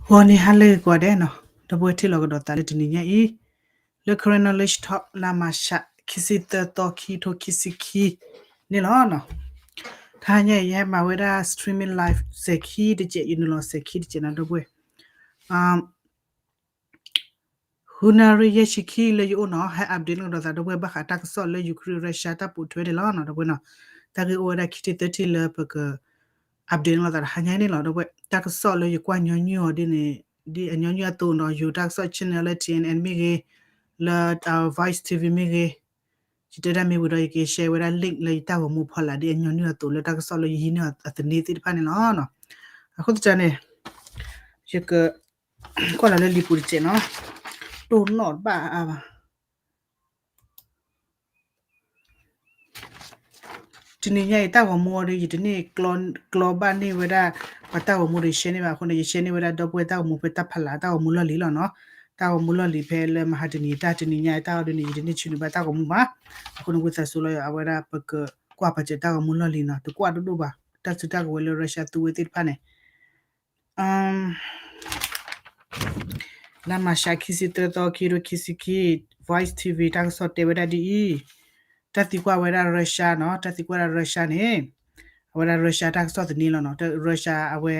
ဂီၤနံၤဟါလၢဂ့ၤကိးဂၤဒဲးနီၤ, ဒီပုၢ်ဝဲၢ်ထံၣ်လိာ်ကဒီးသးလၢတနံၤညါအံၤ, လၢ Karen Knowledge Talk လါမၤရှး ခံဆံသၢသီ ခံထိခံဆံခံန့ၣ်လီၤ. တဟါညါအံၤ ယဟဲမၤဝဲဒၣ် streaming live စဲးခံတစဲး, ယနုာ်လီၤစဲးခံတစဲးနီၤ ဒီပုၢ်ဝဲၢ် ဃုနၣ်ရံၣ်ယဲၢ်ဆံခံလၢယအိၣ်နီၤ, ဟဲ update န့ၣ်ကဒီးသး ဒီပုၢ်ဝဲၢ် ဘၣ်ဃးတၢ်ကစီၣ်လၢ Ukraine Russia တၢ်ပိာ်ထွဲန့ၣ်လီၤနီၤ ဒီပုၢ်ဝဲၢ်နီၤ. တၢ်ဂ့ၢ်အိၣ်ဝဲဒၣ်ခံထံၣ်သၢထံၣ်လၢပက update န့ၣ်ကဒီးသးတဟါညါန့ၣ်လီၤ ဒီပုၢ်ဝဲၢ်. တၢ်ကစီၣ်လၢယကွၢ်ညီနုၢ်အီၤဒ်န့ၣ်, ဒ်အညီနုၢ်အသိးနီၤ, ယိၤတၢ်ကစီၣ် channel လၢ T N N မ့ၢ်ဂ့ၤ, လၢ Voice T V မ့ၢ်ဂ့ၤ, ယတဲဒၣ်မ့ၢ်ဝံၤဒီး ယက share ဝဲဒၣ် link လၢယတၢ်ဂီၤမူဖီလာ် ဒ်အညီနုၢ်အသိးလၢတၢ်ကစီၣ်လၢယဟံးန့ၢ်အီၤအသန့သ့ၣ်တဖၣ်န့ၣ်လီၤ. အဃိသတးန့ၣ် ယက ကွၢ်လီၤလၢလံာ်ပူၤတစဲးနီၤ, တိၢ်နီၣ်တဘၣ်အါဘၣ်. တနံၤညါအံၤတၢ်ဂီၤမူအီၤဒီး ယတန့ၢ်ကျီဘၣ်န့ၢ်ဝဲဒၣ် ပှၤတၢ်ဂီၤမူဒီး ယ share န့ၢ်ဘၣ်အဃိန့ၣ် ယ share န့ၢ်ဝဲဒၣ်ဒီပုၢ်ဝဲၢ်တၢ်ဂီၤမူဖဲတၢ်ဖးလၢ်တၢ်ဂီၤမူလီၢ်လံၤလီၤနီၤ. တၢ်ဂီၤမူလီၢ်လံၤဖဲလၢမဟါတနံၤ တၢ်တနံၤညါအံၤတၢ်အီၤဒ်န့ၣ် ယတန့ၢ်ဆူၣ်န့ၢ်ဘၣ်တၢ်ဂီၤမူဘၣ်. အဃိန့ၣ် ဝံသးစူၤလီၤ အဝဲဒၣ် ပကကွၢ်ပာ်စၢၤတၢ်ဂီၤမူလီၢ်လံၤနီၤ, တကွၢ်ဒိၣ်ဒိၣ်ဘၣ် တၢ်စုတၢ်ကဝဲၤလၢ Russia သူဝဲသ့ၣ်တဖၣ်န့ၣ် လါမၤရှး ခံဆံသၢသီ ခံထိခံဆံခံ, Voice T V တၢ်ကစီၣ်တဲဝဲဒၣ်ဒ်အံၤ, တၢ်သံကွၢ်ဝဲဒၣ် Russia နီၤ, တၢ်သံကွၢ်ဝဲဒၣ် Russia န့ၣ် အဝဲဒၣ် Russia တၢ်ကစီၣ်သန့လီၤနီၤ, Russia အဝဲ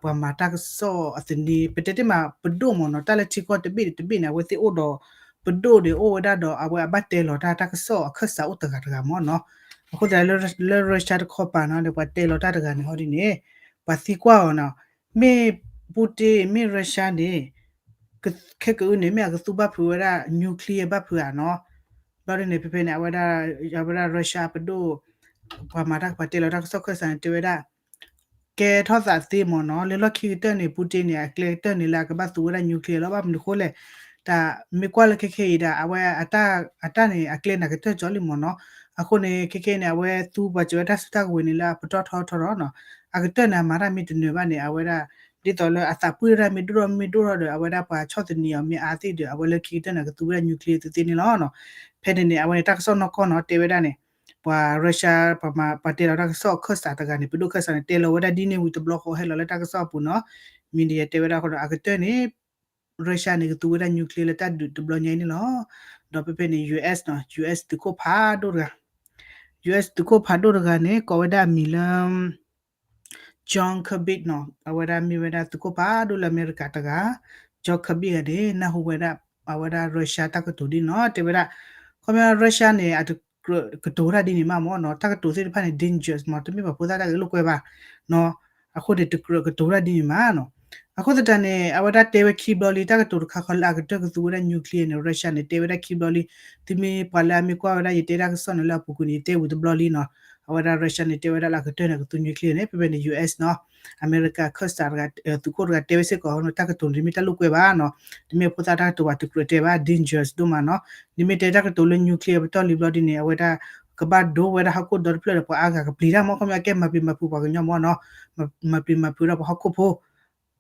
ပှၤမၤတၢ်ကစီၣ်အသန့ ပတဲတ့ၢ်မးပဒိၣ်မ့ၢ်နီၤ, တၢ်လၢထံကီၢ်တဘ့ၣ်တဘ့ၣ်န့ၣ် အဝဲသ့ၣ်အိၣ်ဒီး ပဒိၣ်ဒီးအိၣ်ဝဲဒၣ်ဒီး အဝဲအဘၣ်တဲလီၤတၢ် တၢ်ကစီၣ်အခၢၣ်စးအိၣ်တဂၤတဂၤမ့ၢ်နီၤ. အဃိသတးလၢ Russia တခီပၤနီၤ ဒီးပှၤတဲလီၤတၢ်တဂၤန့ၣ်ဟီဒ်န့ၣ် ပှၤသံကွၢ်အီၤနီၤ, မ့ၢ် Putin မ့ၢ် Russia န့ၣ် ခဲကအုန့ၣ် မ့ၢ်အကသူဘၣ်ဖုးဝဲဒၣ် nuclear ဘၣ်ဖုးဧါနီၤ. ဘျီဒ်န့ၣ် ဖဲဖဲန့ၣ် အဝဲဒၣ် အဝဲဒၣ် Russia ပဒိၣ် ပှၤမၤတၢ် ပှၤတဲလီၤတၢ်ကစီၣ်ခၢၣ်စးန့ၣ် တဲဝဲဒၣ် ကဲထီၣ်သးသ့မ့ၢ်နီၤ, လၢလီၢ်ခံကတၢၢ်န့ၣ် Putin န့ၣ် အကျဲကတၢၢ်န့ၣ်လၢအကဘၣ်သူဝဲဒၣ် nuclear လီၤ, ဘၣ်မနုၤအဃိလဲၣ်, တၢ်မ့ၢ်ကွၢ်လၢခဲခဲအံၤဒၣ် အဝဲအတၢ်န့ၣ် အကျဲန့ၣ်ကတၢၢ်ကၠီလံမ့ၢ်နီၤ. အဃိန့ၣ် ခဲခဲန့ၣ် အဝဲသူပှၤစၢၤဝဲတၢ်စုတၢ်ကဝဲၤန့ၣ်လၢအပတီၢ်ထီထီထီနီၤ, အကတၢၢ်န့ၣ် အမၤတၢ်မ့ၢ်တနၢၤဘၣ်န့ၣ် အဝဲဒၣ် ဒ်သိးလၢအသးပှၢ်တၢ်မ့ၢ်ဒိၣ်ထီၣ်မ့ၢ်ဒိၣ်ထီၣ်ဒီး အဝဲဒၣ်ပှၤဆီၣ်သနံးအီၤမ့ၢ်အါသ့ၣ်ဒီး အဝဲလၢခံကတၢၢ်န့ၣ် ကသူဝဲဒၣ် nuclear သ့သ့န့ၣ်လီၤနီၤ. ဖဲန့ၣ်န့ၣ် အဝဲန့ၣ် တၢ်ကစီၣ်နီၢ်ကီၢ်နီၤ တဲဝဲဒၣ်န့ၣ် ပှၤ Russia ပှၤတဲလီၤတၢ်ကစီၣ်အခၢၣ်စးတဂၤန့ၣ် ပဒိၣ်ခၢၣ်စးန့ၣ် တဲလီၤဝဲဒၣ်ဒ်န့ၣ်ဝံၤတဘျီဃီဟဲလီၤလၢတၢ်ကစီၣ်အပူၤနီၤ, media တဲဝဲဒၣ်ဃီဒီး အကတၢၢ်န့ၣ် Russia န့ၣ် ကသူဝဲဒၣ် nuclear လၢတၢ်ဒုးတဘျီညါအံၤန့ၣ်လီၤ. ဒီးဖဲဖဲန့ၣ် US နီၤ, US သုးခိၣ်ဖးဒိၣ်တဂၤ, US သုးခိၣ်ဖးဒိၣ်တဂၤန့ၣ် ကိးဝဲဒၣ်အမံၤလၢ John Kirby နီၤ, အဝဲဒၣ်မ့ၢ်ဝဲဒၣ်သုးခိၣ်ဖးဒိၣ်လၢအမဲရကၤတဂၤ, John Kirby ဂၤန့ၣ် နၢ်ဟူဝဲဒၣ် အဝဲဒၣ် Russia တၢ်ကတိၤဒ်န့ၣ်နီၤ, တဲဝဲဒၣ် ခီပညီ Russia န့ၣ် အတကြၢးကတိၤတၢ်ဒ်န့ၣ်မးမ့ၢ်နီၤ, တၢ်ကတိၤသ့ၣ်တဖၣ်န့ၣ် dangerous မ့ၢ် တမ့ၢ်ပှၤဖိသၣ်တၢ်ဂ့ၢ်လိာ်ကွဲဘၣ်နီၤ, အဃိန့ၣ် တကြၢးကတိၤတၢ်ဒ်န့ၣ်မးနီၤ. အဃိသတးန့ၣ် အဝဲဒၣ်တဲဝဲခံဘျီလံ တၢ်ကတိၤတခါဃီလၢအကတၢၢ်ကသူဝဲဒၣ် nuclear န့ၣ် Russia န့ၣ် တဲဝဲဒၣ်ခံဘျီလံ, သုမ့ၢ်ပှၤလၢအမ့ၢ်ကွၢ်ဝဲဒၣ်ယတဲတၢ်ကစီၣ်န့ၣ်လၢအပူၤကွံာ်န့ၣ် ယတဲဝံၤတဘျီလံနီၤ, အဝဲဒၣ် Russia န့ၣ် တဲဝဲဒၣ်လၢအကတၢၢ်န့ၣ် ကသူ nuclear န့ၣ် ဖဲဖဲန့ၣ် US နီၤ, အမဲရကၤခၢၣ်စးတဂၤ သုးခိၣ်တဂၤတဲဝဲစ့ၢ်ကီး တၢ်ကတိၤန့ၣ် တမ့ၢ်တၢ်လိာ်ကွဲဘၣ်နီၤ, တမ့ၢ်ဖိသၣ်တၢ်ကတိၤဘၣ် တကြၢးတဲဘၣ် dangerous ဒိၣ်မးနီၤ, နမ့ၢ်တဲတၢ်ကတိၤလၢ nuclear ပတီၢ်လံဘျီဒ်န့ၣ် အဝဲဒၣ် ကဘၣ်ဒိဝဲဒၣ်ဟီၣ်ခိၣ်ဒီတဖျၢၣ်ဒီး ပှၤအါဂၤကပျံၤတၢ်မ့ၢ် ခီပညီကဲမၤပျံၤမၤဖုးပှၤကညီမ့ၢ်နီၤ, မၤပျံၤမၤဖုးဒီးပှၤဟီၣ်ခိၣ်ဖိ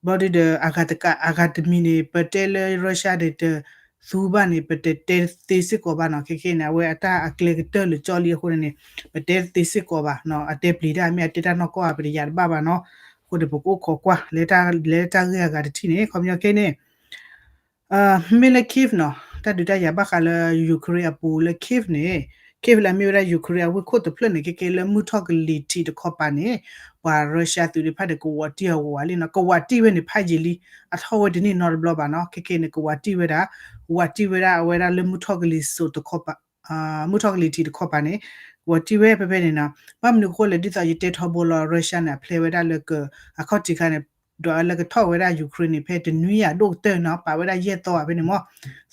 ဘျီဒ်ဒီး အဂၤတကး အဂၤတမံၤန့ၣ် ပတဲလၢ Russia န့ၣ် တသူဘၣ်န့ၣ် ပတတဲသ့စ့ၢ်ကီးဘၣ်နီၤ, ခဲခဲန့ၣ် အဝဲအတၢ်အကျဲကတၢၢ်လၢကၠီလံအဃိန့ၣ်န့ၣ် ပတဲသ့စ့ၢ်ကီးဘၣ်နီၤ, အတဲပျံၤတၢ်မ့ၢ်အတဲတၢ်နီၢ်ကီၢ်ဧါ ပတယာ်တဘၣ်ဘၣ်နီၤ, အဃိန့ၣ် ပကအိၣ်ခိးကွၢ် လဲၤတၢ်ဂ့ၢ်အဂၤတထံၣ်န့ၣ် ခီပညီခဲန့ၣ် မ့မ့ၢ်လၢ Kyiv နီၤ, တၢ်ဒုးတၢ်ယၤဘၣ်ဃးလၢ Ukraine အပူၤလၢ Kyiv န့ၣ်, Kyiv လၢအမ့ၢ်ဝဲဒၣ် Ukraine အဝ့ၢ်ခိၣ်တဖျၢၣ်န့ၣ် ခဲကဲလၢမုၢ်ထီၣ်ကလံၤထံးတခီပၤန့ၣ် ပှၤ Russia သုးသ့ၣ်တဖၣ်န့ၣ် ကဝီၤတံၢ်အီၤဝးဝးလံနီၤ, ကဝီၤတံၢ်ဝဲန့ၣ်ဖးယံာ်လံ, အထီၣ်ဝဲတန့ၢ်နီတဘျီဘၣ်နီၤ, ခဲကဲန့ၣ် ကဝီၤတံၢ်ဝဲဒၣ်, ကဝီၤတံၢ်ဝဲဒၣ်အဝဲဒၣ်လၢမုၢ်ထီၣ်ကလံၤစိးတခီပၤ မုၢ်ထီၣ်ကလံၤထံးတခီပၤန့ၣ် ကဝီၤတံၢ်ဝဲဖဲဖဲန့ၣ်နီၤ, ဘၣ်မနုၤအဃိလဲၣ် ဒ်သိးယတဲထီဘိလီၤ Russia န့ၣ် အဖျဲဝဲဒၣ်လၢက အခီၣ်ထံးခါန့ၣ် ဒီးလၢကထီၣ်ဝဲဒၣ် Ukraine န့ၣ် ဖဲတနွံယၤဒိၣ်ကတၢၢ်နီၤ, ပာ်ဝဲဒၣ်ယဲၢ်သီဧါဖဲန့ၣ်မ့ၢ်,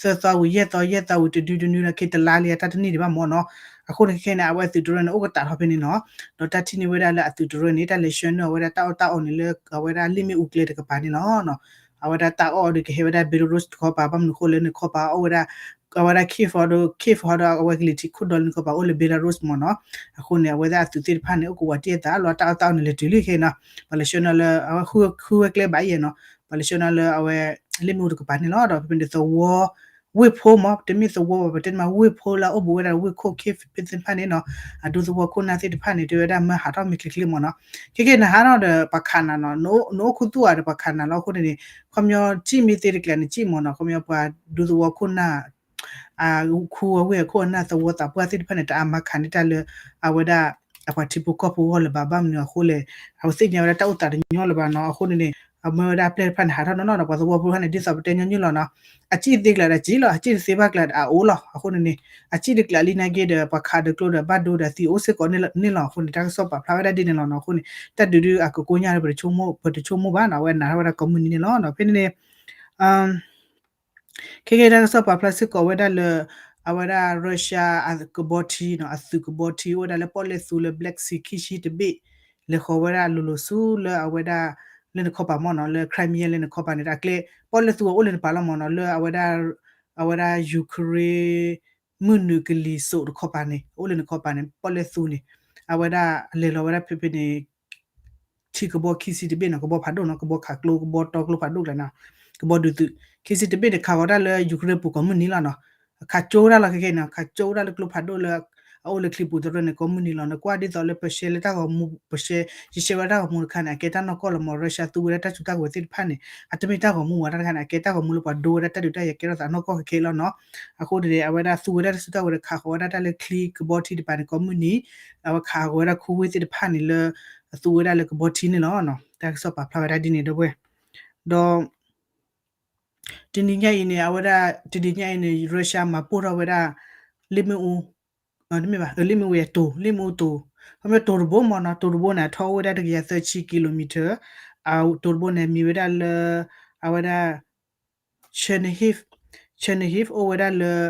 သၢသီဝံၤယဲၢ်သီ ယဲၢ်သီဝံၤတနွံတနွံနီၤ ခဲတလါလံ တၢ်တနံၣ်ဒံးဘၣ်မ့ၢ်နီၤ, အဃိန့ၣ်ခဲခဲန့ၣ် အဝဲသုးတရၢန့ၣ် အိၣ်ကတးထီၣ်ဖဲန့ၣ်နီၤ, ဒီးတၢ်ထံၣ်န့ၢ်ဝဲဒၣ်လၢအသုးတရၢန့ၣ် တၢ်လဲၤဆှၢနုာ်ဝဲဒၣ်တၢ်အီၣ်တၢ်အီန့ၣ်လၢအဝဲဒၣ်လ့ၣ်မ့ၣ်အူကျဲတကပၤန့ၣ်လီၤ. အဝဲဒၣ်တၢ်အီၣ်ဒီးကဟဲဝဲဒၣ် Belarus တခီပၤ ဘၣ်မနုၤအဃိလဲၣ်န့ၣ် ခီပၤအိၣ်ဝဲဒၣ် အဝဲဒၣ် Kyiv ဟီဒီး Kyiv ဟီဒီးအဝဲကလံၤထံးခိၣ်ဒီလံန့ၣ် ခီပၤအိၣ်လၢ Belarus မ့ၢ်နီၤ, အဃိန့ၣ် အဝဲဒၣ်အသုးသ့ၣ်တဖၣ်န့ၣ် အိၣ်ကဝီၤတံၢ်အသးလီၤ တၢ်အီၣ်တၢ်အီန့ၣ်လဲၤတုၤလံခဲအံၤနီၤ, ပှၤလဲၤဆှၢနုာ်လၢ အဝဲဃုဝဲကျဲဘၣ်ယဲၢ်နီၤ, ပှၤလဲၤဆှၢနုာ်လၢအဝဲ လ့ၣ်မ့ၣ်အူတကပၤန့ၣ်လီၤ. ဒီးဖဲဖဲန့ၣ်သဝီ ဝ့ၢ်ဖိမ့ၢ် တမ့ၢ်သဝီဘၣ် ပတဲန့ၣ်မး ဝ့ၢ်ဖိလၢအအိၣ်ဘူးဝဲဒၣ်ဝ့ၢ်ခိၣ် Kyiv သ့ၣ်တဖၣ်န့ၣ်နီၤ အဒူသဝီခိၣ်နၢ်သ့ၣ်တဖၣ်န့ၣ် တဲဝဲဒၣ်မၢဟးထီၣ်မ့ၢ်ချ့ချ့မ့ၢ်နီၤ. ခဲကနံၣ်အံၤနဟးထီၣ်ဒီးပှၤခးနၤနီၤ နအိၣ်ခူသူၣ်ဧါဒီးပှၤခးနၤလီၤ. အဃိန့ၣ်န့ၣ် ခီပညီစံၣ်မ့ၢ်သ့တကျဲၤန့ၣ်စံၣ်မ့ၢ်နီၤ ခီပညီပှၤဒူသဝီခိၣ်နၢ် အခူအဝ့ၢ်အခိၣ်အနၢ်သဝီသးပှၢ်သ့ၣ်တဖၣ်န့ၣ် တၢ်အမၤခးန့ၢ်တၢ်လၢ အဝဲဒၣ် အပှၤထံဖိကီၢ်ဖိဂီၢ်လၢၤဘၣ် ဘၣ်မနုၤအဃိလဲၣ် အဝဲသ့ၣ်ညါဝဲဒၣ်တၢ်အိၣ်သးတညီလၢၤဘၣ်နီၤ. အဃိန့ၣ်န့ၣ် အမၢဝဲဒၣ်အပျဲၢ်တဖၣ်န့ၣ် ဟးထီၣ်နီၢ်နီၢ်ဒီးပှၤသဝီဖိတဖၣ်န့ၣ် ဒ်သိးပတဲညီနုၢ်လီၤနီၤ အစံၣ်သ့ကျလးဒီးစံၣ်လီၤ အစံၣ်တသ့ဘၣ်ကျလးဒီးအအိၣ်လီၤ. အဃိန့ၣ်န့ၣ် အစံၣ်တကျလးလံနာ်က့ဒီး ပှၤခးဒီးကျိဒီးဘၣ်ဒိဒီးသံအိၣ်စ့ၢ်ကီးန့ၣ်လီၤ. အဃိန့ၣ် တၢ်ကစီၣ်ပာ်ဖျါဝဲဒၣ်ဒ်န့ၣ်လီၤနီၤ. အဃိန့ၣ် တၢ်ဒုးဒုးအကကိညါလၢပတဆိကမိၣ် ပတဆိကမိၣ်ဘၣ်နီၤ အဝဲနာ်ထီၣ်ဝဲဒၣ်ကိးမုၢ်နံၤန့ၣ်လီၤ. ဖဲန့ၣ်န့ၣ် ခဲကနံၣ်အံၤတၢ်ကစီၣ်ပာ်ဖျါစ့ၢ်ကီးဝဲဒၣ်လၢ အဝဲဒၣ် Russia အကဘီထံနီၤ အသုးကဘီထံအိၣ်ဝဲဒၣ်လၢပီၣ်လဲၣ်သူလၢ Black Sea ခံဆံတဘ့ၣ် လဲၤဃီၤဝဲဒၣ်လိၤလိၤဆူလၢအဝဲဒၣ် လၢနခီပၤမ့ၢ်နီၤ လၢ Crimea လၢနခီပၤန့ၣ် အကျဲ ပီၣ်လဲၣ်သူအအိၣ်လၢနပၤလီၤမ့ၢ်နီၤ လၢအဝဲဒၣ် အဝဲဒၣ် Ukraine မုၢ်နုာ်ကလံၤစိးတခီပၤန့ၣ် အအိၣ်လၢနခီပၤန့ၣ် ပီၣ်လဲၣ်သူန့ၣ် အဝဲဒၣ်လဲၤလီၤဝဲဒၣ်ဖဲဖဲန့ၣ် ထံကဘီခံဆံတဘ့ၣ်နီၤ ကဘီဖးဒိၣ်နီၤ ကဘီခးကျိ ကဘီတီကျိဖးဒိၣ်ကျါနီၤ ကဘီဒုးသုး ခံဆံတဘ့ၣ်န့ၣ် ခးဃီၤတၢ်လၢ Ukraine ပူၤကိးမုၢ်နံၤလီၤနီၤ ခးကၠိဒၣ်လီၤခဲကနံၣ်နီၤ ခးကၠိဒၣ်လၢကျိဖးဒိၣ်လၢ အအိၣ်လၢချံပူၤတရၢန့ၣ် ကိးမုၢ်နံၤလီၤ နကွၢ်ဒ်သိးလၢပရှဲလၢတၢ်ဂီၤမူ ပရှဲ ယရှဲဝဲဒၣ်တၢ်ဂီၤမူတခါန့ၣ် အကဲတၢ်နီၢ်ကီၢ်လီၤမ့ၢ် Russia သူဝဲဒၣ်တၢ်စုတၢ်ကဝဲၤသ့ၣ်တဖၣ်န့ၣ် အတမ့ၢ်တၢ်ဂီၤမူဘၣ်တၢ်တခါန့ၣ် အကဲတၢ်ဂီၤမူလၢပှၤဒိဝဲဒၣ်တၢ်ဒုးတၢ်ယၤကဲထီၣ်သးနီၢ်ကီၢ်ခဲခဲလီၤနီၤ အဃိန့ၣ် အဝဲဒၣ်သူဝဲဒၣ်တၢ်စုတၢ်ကဝဲၤဒီးခးဃီၤဝဲဒၣ်တၢ်လၢချံကဘီထံတပၤန့ၣ် ကိးမုၢ်နံၤ အဝဲခးဃီၤဝဲဒၣ်ခူဝ့ၢ်သ့ၣ်တဖၣ်န့ၣ်လၢ အသူဝဲဒၣ်လၢကဘီထံန့ၣ်လီၤ. တၢ်ကစီၣ်ပာ်ဖျါဝဲဒၣ်ဒ်န့ၣ်ဒီးဝဲ ဒီး တနံၤညါအံၤန့ၣ် အဝဲဒၣ် တနံၤညါအံၤန့ၣ် Russia မၤပိၢ်ထီၣ်ဝဲဒၣ် လ့ၣ်မ့ၣ်အူ တမ့ၢ်ဘၣ် လ့ၣ်မ့ၣ်အူဝဲတိၤ လ့ၣ်မ့ၣ်အူတိၤ ခီဖျိတိၤတဘိမ့ၢ်နီၤ တိၤတဘိန့ၣ် အထီအိၣ်ဝဲဒၣ်တကယၤသၢဆံ kilometer အတိၤတဘိန့ၣ် မံၤဝဲဒၣ်လၢ အဝဲဒၣ် Chernihiv Chernihiv အိၣ်ဝဲဒၣ်လၢ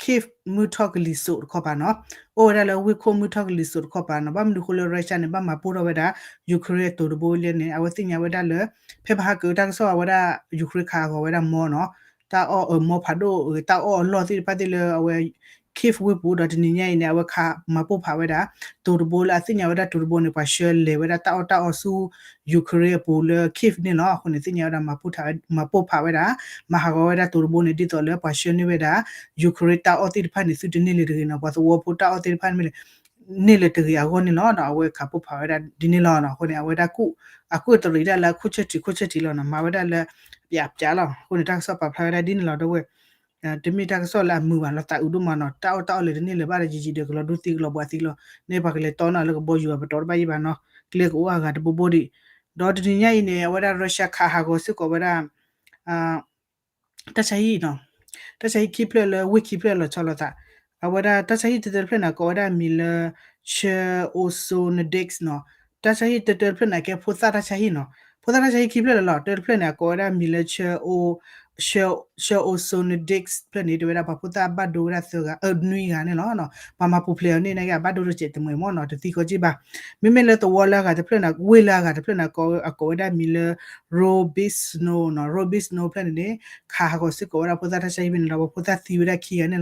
Kyiv မုၢ်ထီၣ်ကလံၤစိးတခီပၤနီၤ အိၣ်ဝဲဒၣ်လၢဝ့ၢ်ခိၣ်မုၢ်ထီၣ်ကလံၤစိးတခီပၤနီၤ ဘၣ်မနုၤဃိလၢ Russia န့ၣ် ဘၣ်မၤပိၢ်ထီၣ်ဝဲဒၣ် Ukraine အတိၤတဘိလဲၣ်န့ၣ် အဝဲသ့ၣ်ညါဝဲဒၣ်လၢ ဖဲပဟးကၢတၢ်ကစီၣ်အဝဲဒၣ် Ukraine ခးဃီၤဝဲဒၣ်မီနီၤ တၢ်အီၣ်အၢမီဖးဒိၣ် တၢ်အီၣ်အလီၢ်သ့ၣ်တဖၣ်သ့ၣ်လၢအဝဲ Kyiv ဝ့ၢ်ပူၤဒီးတနံၤညါအံၤန့ၣ် အဝဲခးမၤပိၢ်ဖးဝဲဒၣ် တိၤတဘိလၢအသ့ၣ်ညါဝဲဒၣ်တိၤတဘိန့ၣ် ပှၤဆှၢလဲၤဝဲဒၣ်တၢ်အီၣ်တၢ်အီဆူ Ukraine အပူၤလၢ Kyiv န့ၣ်လီၤ. အဃိန့ၣ် သ့ၣ်ညါဝဲဒၣ် မၤပိၢ်ဖးဝဲဒၣ် မၤဟးဂီၤဝဲဒၣ်တိၤတဘိန့ၣ် ဒ်သိးလၢပှၤဆှၢန့ၢ်ဝဲဒၣ် Ukraine တၢ်အီၣ်သ့ၣ်တဖၣ်န့ၣ် သုတန့ၢ်လၢၤတဂ့ၤနီၤ ပှၤသဝီဖိတၢ်အီၣ်သ့ၣ်တဖၣ်န့ၣ် န့ၢ်လၢၤတဂ့ၤအဂီၢ်န့ၣ်လီၤ. အဝဲခးပိၢ်ဖးဝဲဒၣ်ဒ်န့ၣ်လီၤ. အဃိန့ၣ် အဝဲဒၣ် အကူၣ်တရံးဒၣ်လၢအခိၣ်ဆၢထံးခိၣ်ဆၢထံးလီၤနီၤ မၤဝဲဒၣ်လၢ ပျးပျးလီၤ. အဃိန့ၣ် တၢ်ကစီၣ်ပာ်ဖျါဝဲဒၣ်ဒ်န့ၣ်လီၤ ဒီးဝဲ တမ့ၢ်တၢ်ကစီၣ်လၢအမုာ်ဘၣ် လီၤသးအုးဒိၣ်မးနီၤ တၢ်အီၣ်တၢ်အီလဲၤတန့ၢ်လၢၤဘၣ်ဒီး ယံာ်ယံာ်ဒီးကလီၤဒူသံကလီၤဘှးသံလီၤ န့ၣ်ပှၤကလဲၤတီန့ၢ်လၢကဘီယူၤအပတီၢ်တဘၣ်ယံၤဘၣ်နီၤ ကျဲကအိၣ်အဂၤတဘိဘိဒံး ဒီးတနံၤညါအံၤန့ၣ် အဝဲဒၣ် Russia ခးဟးဂီၤစ့ၢ်ကီးဝဲဒၣ် တၢ်ဆါဟံၣ်နီၤ တၢ်ဆါဟံၣ်ခံဖျၢၣ်လၢဝ့ၢ်ခံဖျၢၣ်လီၤဆီလိာ်သး အဝဲဒၣ်တၢ်ဆါဟံၣ်တတၢတဖျၢၣ်န့ၣ် ကိးဝဲဒၣ်မံၤလၢ Chersonesdrezhne နီၤ တၢ်ဆါဟံၣ်တတၢတဖျၢၣ်န့ၣ် ကဲဖိသၣ်တၢ်ဆါဟံၣ်နီၤ ဖိသၣ်တၢ်ဆါဟံၣ်ခံဖျၢၣ်လီၤလီၤ တၢတဖျၢၣ်န့ၣ် အကိးဝဲဒၣ်မံၤလၢ Chersonesdrezhne ဖျၢၣ်န့ၣ် တဲဝဲဒၣ်ပှၤဖိသၣ်ဘၣ်ဒိဝဲဒၣ်သၢဂၤ အၢ နွံဂၤန့ၣ်လီၤ ပှၤမၤပူၤဖျဲးအီၤန့ၣ် နာ်က့အဘၣ်ဒိတစဲးတမှဲၤမ့ၢ်နီၤ တသံကီးက့ဘၣ် မ့မ့ၢ်လၢသဝီလၢအဂၤတဖျၢၣ်န့ၣ် ဝ့ၢ်လၢအဂၤတဖျၢၣ်န့ၣ် အကိးဝဲဒၣ်မံၤလၢ Rubizno နီၤ Rubizno ဖျၢၣ်န့ၣ်န့ၣ် ခးဟးဂီၤစ့ၢ်ကီးဝဲဒၣ်ဖိသၣ်တၢ်ဆါဟံၣ်ဖဲန့ၣ်လီၤ ပှၤဖိသၣ်သံဝဲဒၣ်ခံဂၤန့ၣ်လီၤ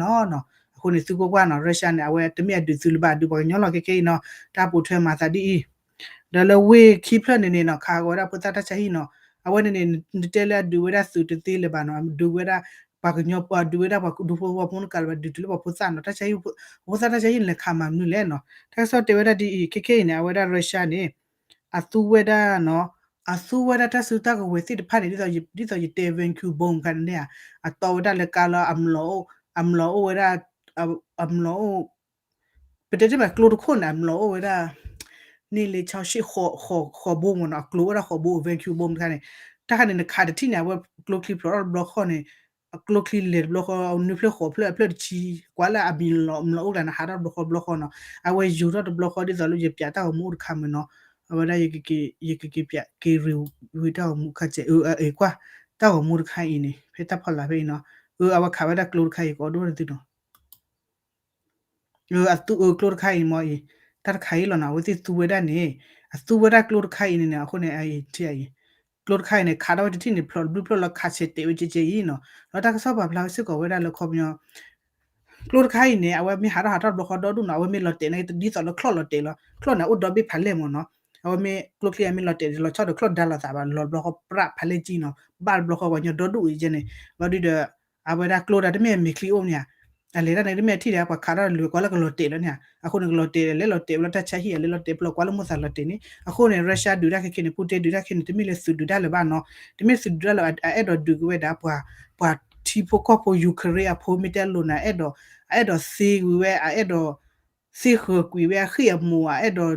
အဃိန့ၣ် သုကွၢ်ကွၢ်နီၤ Russia န့ၣ် အဝဲတမ့ၢ်အဒုးသုလၢၤဘၣ် အဒုးပှၤကညီလီၤ ခဲကနံၣ်အံၤနီၤ တၢ်ပိာ်ထွဲမၤသးဒ်အံၤ ဒီးလၢဝ့ၢ်ခံဖျၢၣ်န့ၣ်န့ၣ်နီၤ ခးဟးဂီၤဝဲဒၣ်ဖိသၣ်တၢ်ဆါဟံၣ်နီၤ အဝဲန့ၣ်န့ၣ် နတဲလၢအဒုးဝဲဒၣ်သုးတသ့လၢၤဘၣ်နီၤ ဒုးဝဲဒၣ် ပှၤကညီ ဒုးဝဲဒၣ်ပှၤဒူဖိဝီဖိတကးလၢၤဘၣ် ဒုးတုၤလၢပှၤဖိသၣ်နီၤ တၢ်ဆါဟံၣ် ဖိသၣ်တၢ်ဆါဟံၣ်န့ၣ်လဲၤခးမၤမနုၤလဲၣ်နီၤ တၢ်ကစီၣ်တဲဝဲဒၣ်ဒ်အံၤ ခဲကနံၣ်အံၤန့ၣ် အဝဲဒၣ် Russia န့ၣ် အသူဝဲဒၣ်နီၤ အသူဝဲဒၣ်တၢ်စုတၢ်ကဝဲၤသ့ၣ်တဖၣ်န့ၣ် ဒ်သိးယတဲ vacuum bomb ခါန့ၣ် အတီဝဲဒၣ်လၢကါလီၤ အမျိာ်အိၣ် အမျိာ်အိၣ်ဝဲဒၣ် အမျိာ်အိၣ် ပတဲတ့ၢ်မးကျိတခိၣ်န့ၣ် အမျိာ်အိၣ်ဝဲဒၣ် န့ၣ်လၢဆီရှ့ၣ် ဃိးဘိမ့ၢ်နီၤ အကျိဝဲဒၣ်ဃိးဘိ vacuum bomb တခါန့ၣ် တၢ်ခါန့ၣ် နခးတထံၣ်န့ၣ် အဝဲကျိချံဖျိးထီၣ်တဘျီဃီန့ၣ် အကျိချံလဲၤတဘျီဃီ နွံဖျၢၣ်ဃိးဖျၢၣ်အဖျၢၣ်တဆံ ကွၢ်လၢအမျိာ်အိၣ်ကျါန့ၣ် ဟးထီၣ်တဘျီဃီတဘျီဃီနီၤ အဝဲယူၤထီၣ်တဘျီဃီဒ်သိးလၢယပျးတၢ်ဂီၤမူအိၣ်တခါမ့ၢ်နီၤ အဝဲဒၣ် ယကက့ၤပျးက့ၤရံဝံၤတၢ်ဂီၤမူခါစဲး အၢ အကွၢ် တၢ်ဂီၤမူတခါအံၤန့ၣ် ဖဲတၢ်ဖီလာ်ဖဲအံၤနီၤ အၢ အဝဲခးဝဲဒၣ်ကျိတခါအံၤ ကအိၣ်ဒိၣ်တသုနီၤ အသူအၢကျိတခါအံၤမ့ၢ်အံၤ တၢ်တခါအံၤလီၤနီၤ အဝဲသ့ၣ်သူဝဲဒၣ်န့ၣ် အသူဝဲဒၣ်ကျိတခါအံၤန့ၣ်န့ၣ် အဃိန့ၣ် အံၤထံအံၤ ကျိတခါအံၤန့ၣ် ခးထီၣ်ဝဲတထံၣ်န့ၣ် ဖျိးတဘျုးဖျိးလီၤ ခးဆဲးတဲာ်ဝဲကဲကဲအံၤနီၤ ဒီးတၢ်ကစီၣ်ပာ်ဖျါဝဲစ့ၢ်ကီးဝဲဒၣ်လၢခီပညီ ကျိတခါအံၤန့ၣ် အဝဲမ့ၢ်ဟးထီၣ်ဟးထီၣ်တဘျီဃီဒီဒူၣ်နီၤ အဝဲမ့ၢ်လီၤတဲာ်န့ၣ် ဒ်သိးလၢချီၣ်လီၤတဲာ်လီၤ ချီၣ်န့ၣ် အိၣ်ဒီဘ့ၣ်ဖးလဲၢ်မ့ၢ်နီၤ အဝဲမ့ၢ်ကျိချံအမ့ၢ်လီၤတဲာ်လီၤဆီဒီးချီၣ်ဒါလီၤသးဘၣ် လီၤတဘျီဃီပြးဖးလဲၢ်ကံနီၤ ဘၣ်တဘျီဃီပှၤကညီဒီဒူၣ်အံၤကဲန့ၣ် လီၤဒုဒီး အဝဲဒၣ်ကျိတၢ်တမ့ၢ်အမဲာ်ချံအိၣ်န့ၣ်ဧါ, အလဲၤတၢ်န့ၣ် တမ့ၢ်ထံၣ်ဒီး ပှၤခးထီၣ်တၢ်လွဲၤကွၢ်လၢကလီၤတဲာ်လီၤန့ၣ်ဧါ, အဃိန့ၣ် ကလီၤတဲာ်လဲၤလီၤတဲာ်ဝဲလၢတၢ်ဆါဟံၣ် အလဲၤလီၤတဲာ်ပျီကွၢ်လၢမိၢ်သးလီၤတဲာ်န့ၣ်, အဃိန့ၣ် Russia ဒုးတၢ်ခဲခဲန့ၣ် Putin ဒုးတၢ်ခဲခဲန့ၣ် တမ့ၢ်လၢသုးဒုးတၢ်လၢၤဘၣ်နီၤ, တမ့ၢ်သုးဒုးတၢ်လၢၤ အအဲၣ်ဒိးဒုးက့ၤဝဲဒၣ်ပှၤ ပှၤထံဖိကီၢ်ဖိ Ukraine အဖိမ့ၢ်တဲလိာ်န့ၣ် အဲၣ်ဒိး အအဲၣ်ဒိးသ့ဝံၤဝဲ အအဲၣ်ဒိး သ့ဃၢၤကွံာ်ဝဲအဃံၣ်အမူး အအဲၣ်ဒိး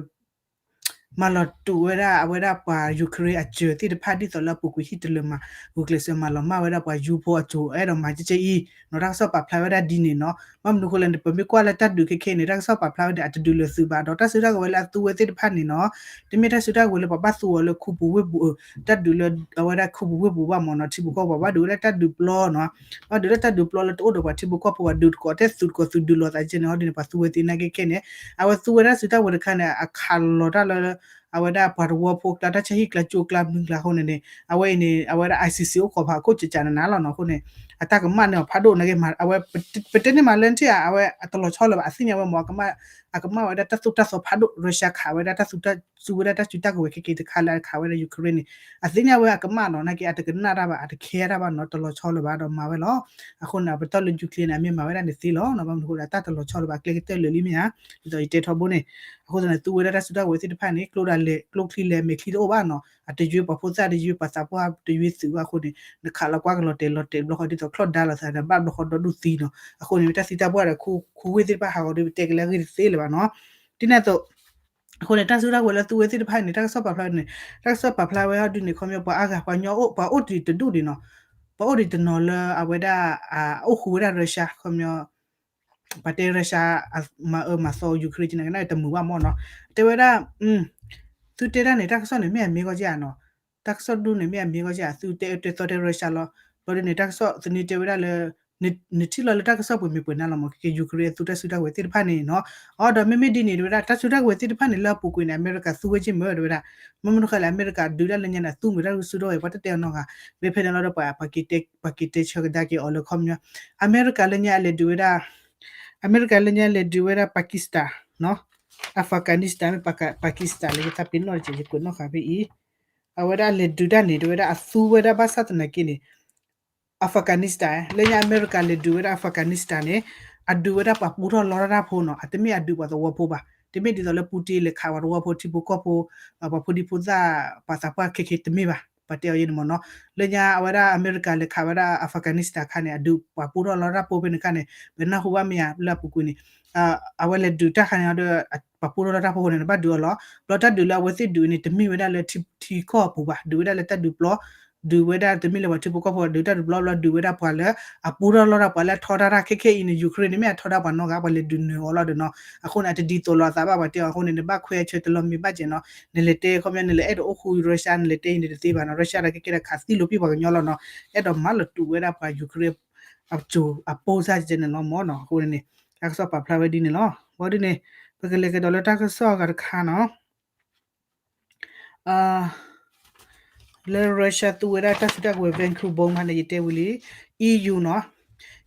မၤလီၤတူာ်ဝဲဒၣ် အဝဲဒၣ်ပှၤ Ukraine အစၢၤသ့ၣ်တဖၣ် ဒ်သိးလၢအပူၤကွံာ်ဟံၣ်တလၢာ်မး ဂုာ်ကျဲးစၢးမၤလီၤမၢ်ဝဲဒၣ်ပှၤယူဖိအစိၤ အအဲၣ်ဒိးမၤကဲကဲအံၤနီၤ, တၢ်ကစီၣ်ပာ်ဖျါဝဲဒၣ်ဒ်န့ၣ်နီၤ, ဘၣ်မနုၤအဃိလဲၣ်န့ၣ် ပမ့ၢ်ကွၢ်လၢတၢ်ဒုးခဲခဲအံၤန့ၣ် တၢ်ကစီၣ်ပာ်ဖျါဝဲဒၣ် အတဒုးလၢၤသုးဘၣ်ဒီး တၢ်စုကဝဲၤလၢအသူဝဲသ့ၣ်တဖၣ်န့ၣ်နီၤ, တမ့ၢ်တၢ်စုကဝဲၤလၢပဘၣ်သူအီၤလၢခူပူၤဝ့ၢ်ပူၤ တၢ်ဒုးလၢအဝဲဒၣ်ခူပူၤဝ့ၢ်ပူၤဘၣ်မ့ၢ်နီၤ, ထံဖိကီၢ်ဖိ ဘၣ်ဒုးဝဲလၢတၢ်ဒုးပျီနီၤ, ဘၣ်ဒုးလၢတၢ်ဒုးပျီလၢတအိၣ်ဒီးပှၤထံဖိကီၢ်ဖိ ပှၤဒုးတကိးတဲသုးတကိးသုးဒုးလိာ်သးကဲန့ၣ် ဟီဒ်န့ၣ် ပှၤသူဝဲသ့ၣ်နာ်က့ခဲန့ၣ် အဝဲသူဝဲဒၣ်စုတၢ်ဝဲၤတခါန့ၣ် အခးလီၤတၢ်လၢ အဝဲဒၣ်ပှၤတဝီဖိကျါ တၢ်ဆါဟံၣ်ကျါ ကၠိကျါမုၢ်ကျါအဃိန့ၣ်န့ၣ် အဝဲအံၤန့ၣ် အဝဲဒၣ် ICC အိၣ်ခိးဖးခိၣ်ကကးနးနးလီၤနီၤ, အဃိန့ၣ် အတၢ်ကမၣ်န့ၢ်အီၤဖးဒိၣ်နာ်က့ အဝဲ ပတဲန့ၢ်မးလၢနထံၣ်ဧါ အဝဲအတလီၤဆီလၢၤဘၣ် အသ့ၣ်ညါဝဲမ့ၢ် အကမၣ်ဝဲဒၣ်တၢ်သိၣ်တၢ်သီဖးဒိၣ် Russia ခးဝဲဒၣ်တၢ်သူ သူဝဲဒၣ်တၢ်စုတၢ်ကဝဲၤခဲခဲတခါလၢအခးဝဲဒၣ် Ukraine န့ၣ် အသ့ၣ်ညါဝဲအကမၣ်နီၤ နာ်က့ အတကနၣ်တၢ်ဘၣ် အတခဲတၢ်ဘၣ်နီၤ တလီၤဆီလၢၤဘၣ်ဒီးမၤဝဲလီၤ, အဃိန့ၣ် ပတီၢ်လၢ nuclear န့ၣ် အမ့ၢ်မၤဝဲဒၣ်န့ၣ်သ့လီၤနီၤ, ဘၣ်မနုၤအဃိဒီး တၢ်တလီၤဆီလၢၤဘၣ် အကျဲကတၢၢ်လၢာ်လံမ့ၢ်ဧါ, ဒ်သိးယတဲထီဘိန့ၣ်, အဃိသတးန့ၣ် သူဝဲဒၣ်တၢ်စုတၢ်ကဝဲၤသ့ၣ်တဖၣ်န့ၣ် ကျိဒၣ်လဲာ် ကျိချံလဲၣ် မဲာ်ချံတအိၣ်ဘၣ်နီၤ, အတယွ့ပှၤဖိသၣ်တယွ့ပှၤသးပှၢ်တယွ့သုးဘၣ်အဃိန့ၣ် နခးလီၤကွၢ်ကလီၤတဲာ်လီၤတဲာ်ဘျီဃီ ဒ်သိးချီၣ်ဒါလိာ်သးဒီးဘၣ်ဘျီဃီဒီဒူၣ်သံနီၤ, အဃိန့ၣ် တၢ်သံတၢ်ပှၢ်ဒီး ခူဝ့ၢ်သ့ၣ်တဖၣ်ဟးဂီၤဒီး ပတဲက့ၤလၢအဂ့ၢ်တသ့လၢၤဘၣ်နီၤ, ဒ်န့ၣ်အသိး အဃိန့ၣ် တၢ်စုတၢ်ကဝဲၤလၢသူဝဲသ့ၣ်တဖၣ်န့ၣ် တၢ်ကစီၣ်ပာ်ဖျါန့ၣ် တၢ်ကစီၣ်ပာ်ဖျါဝဲဟီဒုန့ၣ် ခီပညီ ပှၤအါဂၤ ပှၤကညီအိၣ် ပှၤအိၣ်တံၤတဒူၣ်ဒံးနီၤ, ပှၤအိၣ်ဒံးတနီၤလၢအဝဲဒၣ် အိၣ်ဃူဝဲဒၣ် Russia ခီပညီ ပှၤတဲ Russia မၤအၢမၤသီ Ukraine ကန့ၣ်ကနၣ်တမုာ်ဘၣ်မ့ၢ်နီၤ, တဲဝဲဒၣ် သုတဲဒၣ်န့ၣ် တၢ်ကစီၣ်န့ၣ် မ့ၢ်အမ့ၢ်ဂီၢ်က့ဧါနီၤ, တၢ်ကစီၣ်ဒူန့ၣ် မ့ၢ်အမ့ၢ်ဂီၢ်က့ဧါ သုတဲအၢတဲသီတဲ Russia လီၤ, ဘျီဒုန့ၣ် တၢ်ကစီၣ်သန့တဲဝဲဒၣ်လၢ နထံၣ်လီၤလၢတၢ်ကစီၣ်ပှဲၤမံၤပှဲၤနါလီၤမ့ၢ် ခဲကဲ Ukraine အသူတၢ်စုတၢ်ကဝဲၤသ့ၣ်တဖၣ်န့ၣ်နီၤ, အီၤဒီးမ့မ့ၢ်ဒ်န့ၣ် တဲဝဲဒၣ် တၢ်စုတၢ်ကဝဲၤသ့ၣ်တဖၣ်န့ၣ် လၢအပူၤကွံာ်န့ၣ် အမဲရကၤသူဝဲက့မ့ၢ် တဲဝဲဒၣ်, မ့မ့ၢ်တခါလၢ အမဲရကၤဒုးတၢ်လၢညါန့ၣ် အသူမ့ၢ်တၢ်စုတၢ်ကဝဲၤ ပှၤတတဲအီၤနီတဂၤ, မ့ၢ်ဖဲန့ၣ်လီၤဒီး ပှၤက့ၤတဲဆၢကဒါက့ၤအီၤလၢခီပညီ အမဲရကၤလၢညါအလဲၤဒုးဝဲဒၣ် အမဲရကၤလၢညါလဲၤဒုးဝဲဒၣ် Pakistan နီၤ, Afghanistan မ့ၢ် Pakistan လၢယသးပ့ၤနီၣ်တက့ၢ် ယကွဲးနီၣ်ဃာ်ဖဲအံၤ, အဝဲဒၣ်အလဲၤဒုးတၢ်န့ၣ် တဲဝဲဒၣ်အသူဝဲဒၣ်ဘၣ်ဆၣ်သနာ်က့န့ၣ် Afghanistan လၢညါအမဲရကၤလဲၤဒုးဝဲဒၣ် Afghanistan န့ၣ် အဒုးဝဲဒၣ်ပှၤပူထီၣ်လီထီၣ်တၢ်ဖိနီၤ, အတမ့ၢ်အဒုးပှၤသဝီဖိဘၣ်, တမ့ၢ်ဒ်သိးလၢ Putin လဲၤခးပှၤသဝီဖိထံဖိကီၢ်ဖိ ပှၤဖိဒံဖိသၣ် ပှၤသးပှၢ်ခဲခဲတမ့ၢ်ဘၣ်, ပှၤတဲအီၤယဲန့ၣ်မ့ၢ်နီၤ, လၢညါအဝဲဒၣ်အမဲရကၤလဲၤခးဝဲဒၣ် Afghanistan ခါန့ၣ် အဒုးပှၤပူထီၣ်လီထီၣ်တၢ်ဖိဖဲန့ၣ်ခါန့ၣ် ပနၢ်ဟူဘၣ်မ့ၢ်ဧါ လၢအပူၤကွံာ်န့ၣ် အဝဲလဲၤဒုးတၢ်ခါန့ၣ်ဒီး ပှၤပူထီၣ်လီတၢ်ဖိဃိန့ၣ် နဘၣ်ဒုးအီၤလီၤ, ဘျီတၢ်ဒုးလၢအဝဲသ့ၣ်ဒုးန့ၣ် တမ့ၢ်ဝဲဒၣ်လၢထံကီၢ်အပူၤဘၣ်, ဒုးဝဲဒၣ်လၢတၢ်ဒုးပျီ, ဒုးဝဲဒၣ်တမ့ၢ်လၢပှၤထံဖိကီၢ်ဖိ ဒုးတၢ်ဒုးပျီဘျီ ဒုးဝဲဒၣ်ပှၤလၢ အပူထီၣ်လီတၢ်ပှၤလၢအထီဒါတၢ်ခဲခဲအံၤန့ၣ် Ukraine န့ၣ် မ့ၢ်အထီဒါပှၤနီတဂၤ ပှၤလဲၤဒုးနုာ်အီၤလီၤဒီးနီၤ, အဃိန့ၣ် အတဒ်သိးလိာ်အသးဘၣ် ပှၤတဲအီၤအဃိန့ၣ် နဘၣ်ခွဲးအဆၢတလီၤမ့ၢ်ဘၣ်ကဲနီၤ, နလဲၤတဲခီပညီ နလဲၤအဲၣ်ဒိးအိၣ်ဃူ Russia နလဲၤတဲအံၤန့ၣ်တသ့ဘၣ်နီၤ, Russia ဒီးခဲခဲဒီးခးသံလိာ်ပံၣ်ပှၤကညီလီၤနီၤ, အဲၣ်ဒိးမၤလီၤတူာ်ဝဲဒၣ်ပှၤ Ukraine အစိၤအပိၢ်စၢ်ကဲန့ၣ်လီၤမ့ၢ်နီၤ, အဃိန့ၣ် တၢ်ကစီၣ်ပာ်ဖျါဝဲဒ်န့ၣ်လီၤ, ဘၣ်ဒ်န့ၣ် ပကလဲၤကဒီးလၢတၢ်ကစီၣ်အဂၤတခါနီၤ လၢ Russia သူဝဲဒၣ်တၢ်စုတၢ်ကဝဲၤ Vancouver မးန့ၣ် ယတဲဝံၤလံ EU နီၤ,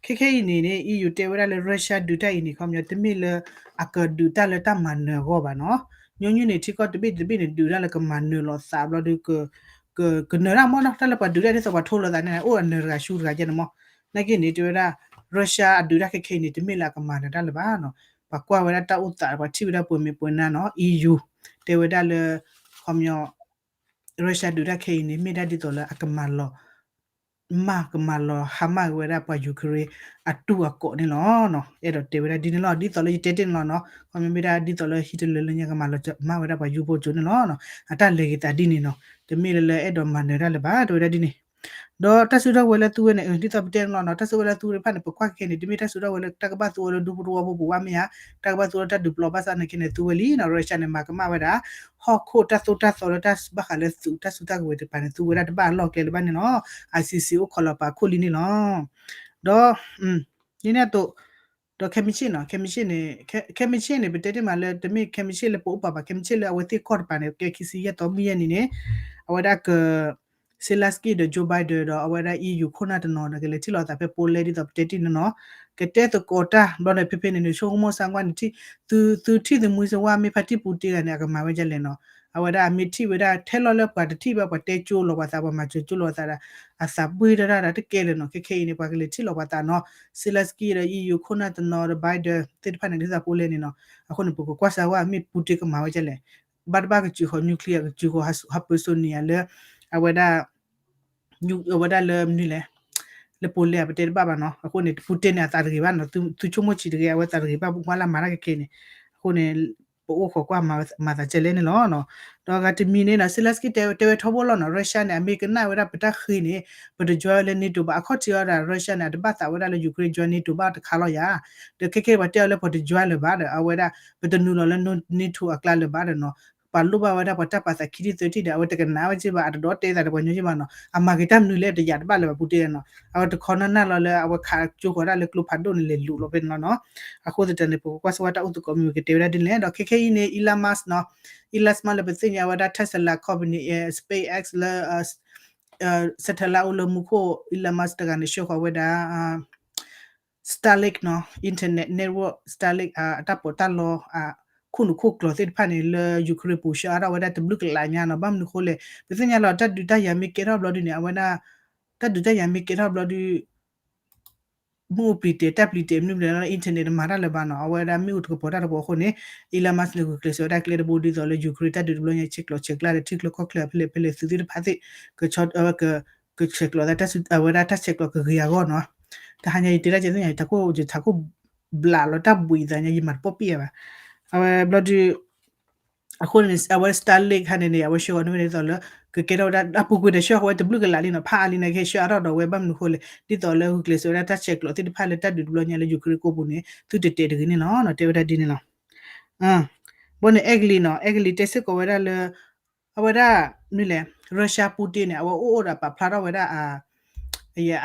ခဲခဲအံၤန့ၣ်န့ၣ် EU တဲဝဲဒၣ်လၢ Russia ဒုးတၢ်အံၤန့ၣ် ခီပညီ တမ့ၢ်လၢအကဒုးတၢ်လၢတၢ်မၤနၢၤအဂီၢ်ဘၣ်နီၤ, ညီနုၢ်န့ၣ် ထံကီၢ်တဘ့ၣ်တဘ့ၣ်န့ၣ် ဒုးတၢ်လၢကမၤနၢၤလိာ်သးဘျီဒီး ကနၢၤတၢ်မ့ၢ်နီၤ, တၢ်လၢပှၤဒုးတၢ်ဒ်သိးပှၤထိလိာ်သးန့ၣ် အိၣ်အနၢၤတဂၤဆူတဂၤကဲန့ၣ်မ့ၢ်, နာ်က့န့ၣ် တဲဝဲဒၣ် Russia အဒုးတၢ်ခဲခဲအံၤန့ၣ် တမ့ၢ်လၢအကမၤနၢၤတၢ်လၢၤဘၣ်နီၤ, ပှၤကွၢ်ဝဲဒၣ်တၢ်အိၣ်သး ပှၤထံၣ်ဝဲဒၣ်ပှဲၤမံၤပှဲၤနါနီၤ, EU တဲဝဲဒၣ်လၢ ခီပညီ Russia ဒုးတၢ်ခဲအံၤန့ၣ် မ့ၢ်ဒၣ်ဒ်သိးလၢအကမၤလီၤ မၢ်ကမၤလီၤဟါမၢ်က့ၤဝဲဒၣ်ပှၤ Ukraine အတူၢ်အကိးန့ၣ်လီၤ. အဲၣ်ဒိးတဲဝဲဒၣ်ဒ်န့ၣ်လီၤ. ဒ်သိးလၢယတဲတ့ၢ်န့ၣ်လီၤနီၤ. ခီမ့ၢ်မ့ၢ်ဒၣ်ဒ်သိးလၢဟံၣ်တလၢာ်လၢညါကမၤလီၤမၢ်ဝဲဒၣ်ပှၤယူဖိကၠိန့ၣ်လီၤ. အတၢ်လဲၤဂ့ၤသးဒ်န့ၣ်နီၤ. တမ့ၢ်လၢလၢအဲၣ်ဒိးမၤနၢၤတၢ်လၢၤဘၣ် တဲဝဲဒၣ်ဒ်န့ၣ် ဒီးတၢ်စုထီၣ်ဝဲလၢသူဝဲန့ၣ် ဒ်သိးပတဲန့ၣ်လီၤနီၤ. တၢ်စုထီၣ်ဝဲလၢသူဝဲတဖၣ်န့ၣ် ပကွၢ်ခဲန့ၣ် တမ့ၢ်တၢ်စုထီၣ်ဝဲလၢတၢ်ကဘၣ်သူဝဲလၢဒူဖိတဝီဖိပူၤဘၣ်မ့ၢ်ဧါ. တၢ်ကဘၣ်သူဝဲလၢတၢ်ဒုးပျီဘၣ်ဆၣ်နာ်က့န့ၣ် သူဝဲလံနီၤ. ရၢရှၣ်န့ၣ် မၤကမၣ်ဝဲဒၣ် ဟီၣ်ခိၣ်တၢ်သိၣ်တၢ်သီလၢတၢ်ဘၣ်ဃးလၢသုးတၢ်စုတၢ်ကဝဲၤတပၤန့ၣ် သူဝဲဒၣ်တဘၣ်အလီၢ်ကျဲလၢၤဘၣ်န့ၣ်လီၤ. ICC အိၣ်ခိးလီၤပာ်ခိၣ်လံန့ၣ်လီၤ. ဒီး ဒ်န့ၣ်အသိး ဒီးခဲမုၢ်ဆ့ၣ်နီၤ ခဲမုၢ်ဆ့ၣ်န့ၣ် ခဲမုၢ်ဆ့ၣ်န့ၣ် ပတဲတ့ၢ်မးလၢ တမ့ၢ်ခဲမုၢ်ဆ့ၣ်လၢပအိၣ်ပာ်ဘၣ် ခဲမုၢ်ဆ့ၣ်လၢအဝဲသ့ၣ်ကီၢ်တပၤန့ၣ် ကဲခံဆံယဲၢ်သီမုၢ်ယဲၢ်နံၤန့ၣ် အဝဲဒၣ်က Zelenskyy ဒီး Joe Biden ဒီးအဝဲဒၣ် EU ခိၣ်နၢ်တနီၤဒီး ကလဲၤထံၣ်လိာ်သးဖဲ Poland ဒ်သိးပတဲတ့ၢ်န့ၣ်နီၤ. ကတဲသကိးတၢ် ဘျီန့ၣ် ဖဲဖဲန့ၣ်န့ၣ် ဆိကမိၣ်စၢ်ကွၢ်န့ၣ် သုထံၣ်သမံသဝါမ့ၢ်ဖါတံၢ်ပူၤတ့ၢ်ဂၤန့ၣ် အကမၤဝဲဒ်လဲၣ်နီၤ. အဝဲဒၣ်အမ့ၢ်ထံၣ်ဝဲဒၣ် ထဲလီၤလၢပှၤတထံၣ်ဘၣ် ပှၤတဲကၠိလီၤပှၤသး ပှၤမၤစၢၤကၠိလီၤပှၤသးဒီး အသးပှ့ၤတၢ်တၢ်တကဲလၢာ်နီၤ. ခဲခဲအံၤန့ၣ် ပှၤကလဲၤထံၣ်လီၤပှၤသးနီၤ. Zelensky ဒီး E U ခိၣ်နၢ်တနီၤဒီး Biden သ့ၣ်တဖၣ်န့ၣ် ဒ်သိးပအိၣ်လဲၣ်န့ၣ်နီၤ. အဃိန့ၣ် ပကကွၢ်စၢၤဝဲ မ့ၢ် Putin ကမၤဝဲဒ်လဲၣ်. ဘၣ်တဘၣ်ကစၢၤဃီၤ nuclear ကစၢၤဃီၤ hypersonic လၢ အဝဲဒၣ် အဝဲဒၣ်လၢမနုၤလဲၣ်, လၢ Poland ပတဲတဘၣ်ဘၣ်နီၤ. အဃိန့ၣ် Putin န့ၣ် အသးတဂ့ၤဘၣ်နီၤ, သုဆိကမိၣ်ဆံးတဂ့ၤ အဝဲသးတဂ့ၤဘၣ် ပှၤလၢမၤတၢ်ကကဲန့ၣ်. အဃိန့ၣ် ပအိၣ်ခိးကွၢ်မၤသးဒ်လဲၣ်န့ၣ်လီၤ. ဒီးအဂၤတမံၤန့ၣ်နီၤ Zelensky တဲဝဲထီဘိလီၤနီၤ, Russia န့ၣ် အမ့ၢ်ကနၣ်ဝဲဒၣ်ပတၢ်ဃ့န့ၣ် ပတ join လၢ NATO ဘၣ်. အခီၣ်ထံးအီၤဒီး Russia န့ၣ် အတဘၣ်သးဝဲဒၣ်လၢ Ukraine join NATO ဘၣ်တခါလီၤယၤ. ဒီးခဲခဲပှၤတဲအီၤလၢပှၤတ join လၢၤဘၣ်ဒီး အဝဲဒၣ် ပတနုာ်လီၤလၢ NATO အကျါလၢၤဘၣ်ဒီးနီၤ. ပှၤလိၣ်ဘၣ်ဝဲဒၣ်ပှၤတၢ်ပာ်သးခံထံၣ်သၢထံၣ်ဒီး အဝဲတကနၣ်ဝဲက့ဘၣ် အတဒီးတဲသးဒီးပှၤညီက့ဘၣ်နီၤ. အမၤက့ၤတၢ်မနုၤလဲၣ်တယာ်တဘၣ်လၢၤဘၣ် Putin နီၤ. အဝဲတခီနၢ်နၢ်လီၤလၢအဝဲခးကၠိဃီၤဒၣ်လၢကျိဖးဒိၣ်န့ၣ် လဲၤလူၤလီၤဖဲန့ၣ်လီၤနီၤ. အဃိသတးန့ၣ် ပကကွၢ်စၢၤဝဲတၢ်အိၣ်သကိးမ့ၢ်ကတဲဝဲဒၣ်ဒ်လဲၣ်. ဒီးခဲခဲအံၤန့ၣ် Elon Musk နီၤ, Elon Musk လၢပသ့ၣ်ညါဝဲဒၣ် Tesla company, SpaceX လၢ satellite အိၣ်လၢမူခိၣ် Elon Musk တဂၤန့ၣ် ဆှၢဃီၤဝဲဒၣ် Starlink နီၤ, internet network Starlink အတၢ်ပီးတၢ်လီ အခိၣ်နူာ်ခိၣ်ကျိၤသ့ၣ်တဖၣ်န့ၣ် လၢ Ukraine ပူၤ ဆှၢအါထီၣ်ဝဲဒၣ်တဘျုးကလးညါနီၤ. ဘၣ်မနုၤဃိလဲၣ်, ပသ့ၣ်ညါလီၤ တၢ်ဒုးတၢ်ယၤမ့ၢ်ကဲထီၣ်ဘျီဒုန့ၣ် အဝဲဒၣ် တၢ်ဒုးတၢ်ယၤမ့ၢ်ကဲထီၣ်ဘျီဒု မ့ၣ်အူပျံၤတဲာ် တၢ်ပျံၤတဲာ်မနုၤလဲၣ် internet တမၤတၢ်လၢၤဘၣ်နီၤ. အဝဲဒၣ်မ့ၣ်အူတကပီၤတၢ်တပီၤအဃိန့ၣ် Elon Musk န့ၣ် ဂုာ်ကျဲးစၢးဝဲဒၣ်ကျဲတဘိဒ်သိးလၢ Ukraine တၢ်ဒုးတဘျီညါ ဆဲးကျိးဆဲးကျၢဒီး ထံကျိကီၢ်ချၢ ဖဲလဲၣ်ဖဲလဲၣ်သုးသ့ၣ်တဖၣ်သ့ၣ် ကဆဲးကျိး အဝဲဒၣ်တၢ်ဆဲးကျိးကဂ့ၤအဂီၢ်နီၤ. တဟါညါယတဲဒၣ်ကဲသ့ၣ်ညါ ယထးခိၣ် ယထးခိၣ်ဘျးလီၤ တၢ်ဘှံးသးညါ ယမၤတပိာ်ပ့ၣ်အဘၣ်. အဝဲဘျီဒု အဃိန့ၣ် အဝဲ Starlink ခါန့ၣ်န့ၣ် အဝဲဆှၢဃီၤန့ၢ်ဝဲဒ်သိးလၢ ကကဲထီၣ်ဝဲဒၣ် အပူၤကွံာ်ဒီးဆှၢဃီၤဝဲတဘျုးကလးလံနီၤ, ဖးအါလံန့ၣ်ကဟဲဆှၢအါထီၣ်ဒီးဝဲ ဘၣ်မနုၤဃိလဲၣ် ဒ်သိးလၢဂုာ်ကျဲးစၢးဝဲဒၣ်တၢ်ဆဲးကျိးသ့ၣ်တဖၣ်လၢတၢ်ဒုးတဘျီညါလၢ Ukraine ကိၣ်ပူၤန့ၣ် သုတတဲာ်တဂ့ၤန့ၣ်လီၤနီၤ, တဲဝဲဒၣ်ဒ်န့ၣ်လီၤ. ဘီန့ၣ် အဲကလံးနီၤ, အဲကလံးတဲစ့ၢ်ကီးဝဲဒၣ်လၢ အဝဲဒၣ် မနုၤလဲၣ် Russia Putin န့ၣ် အဝဲအိၣ်အိၣ်ဒီးပာ်ဖျါထီၣ်ဝဲဒၣ်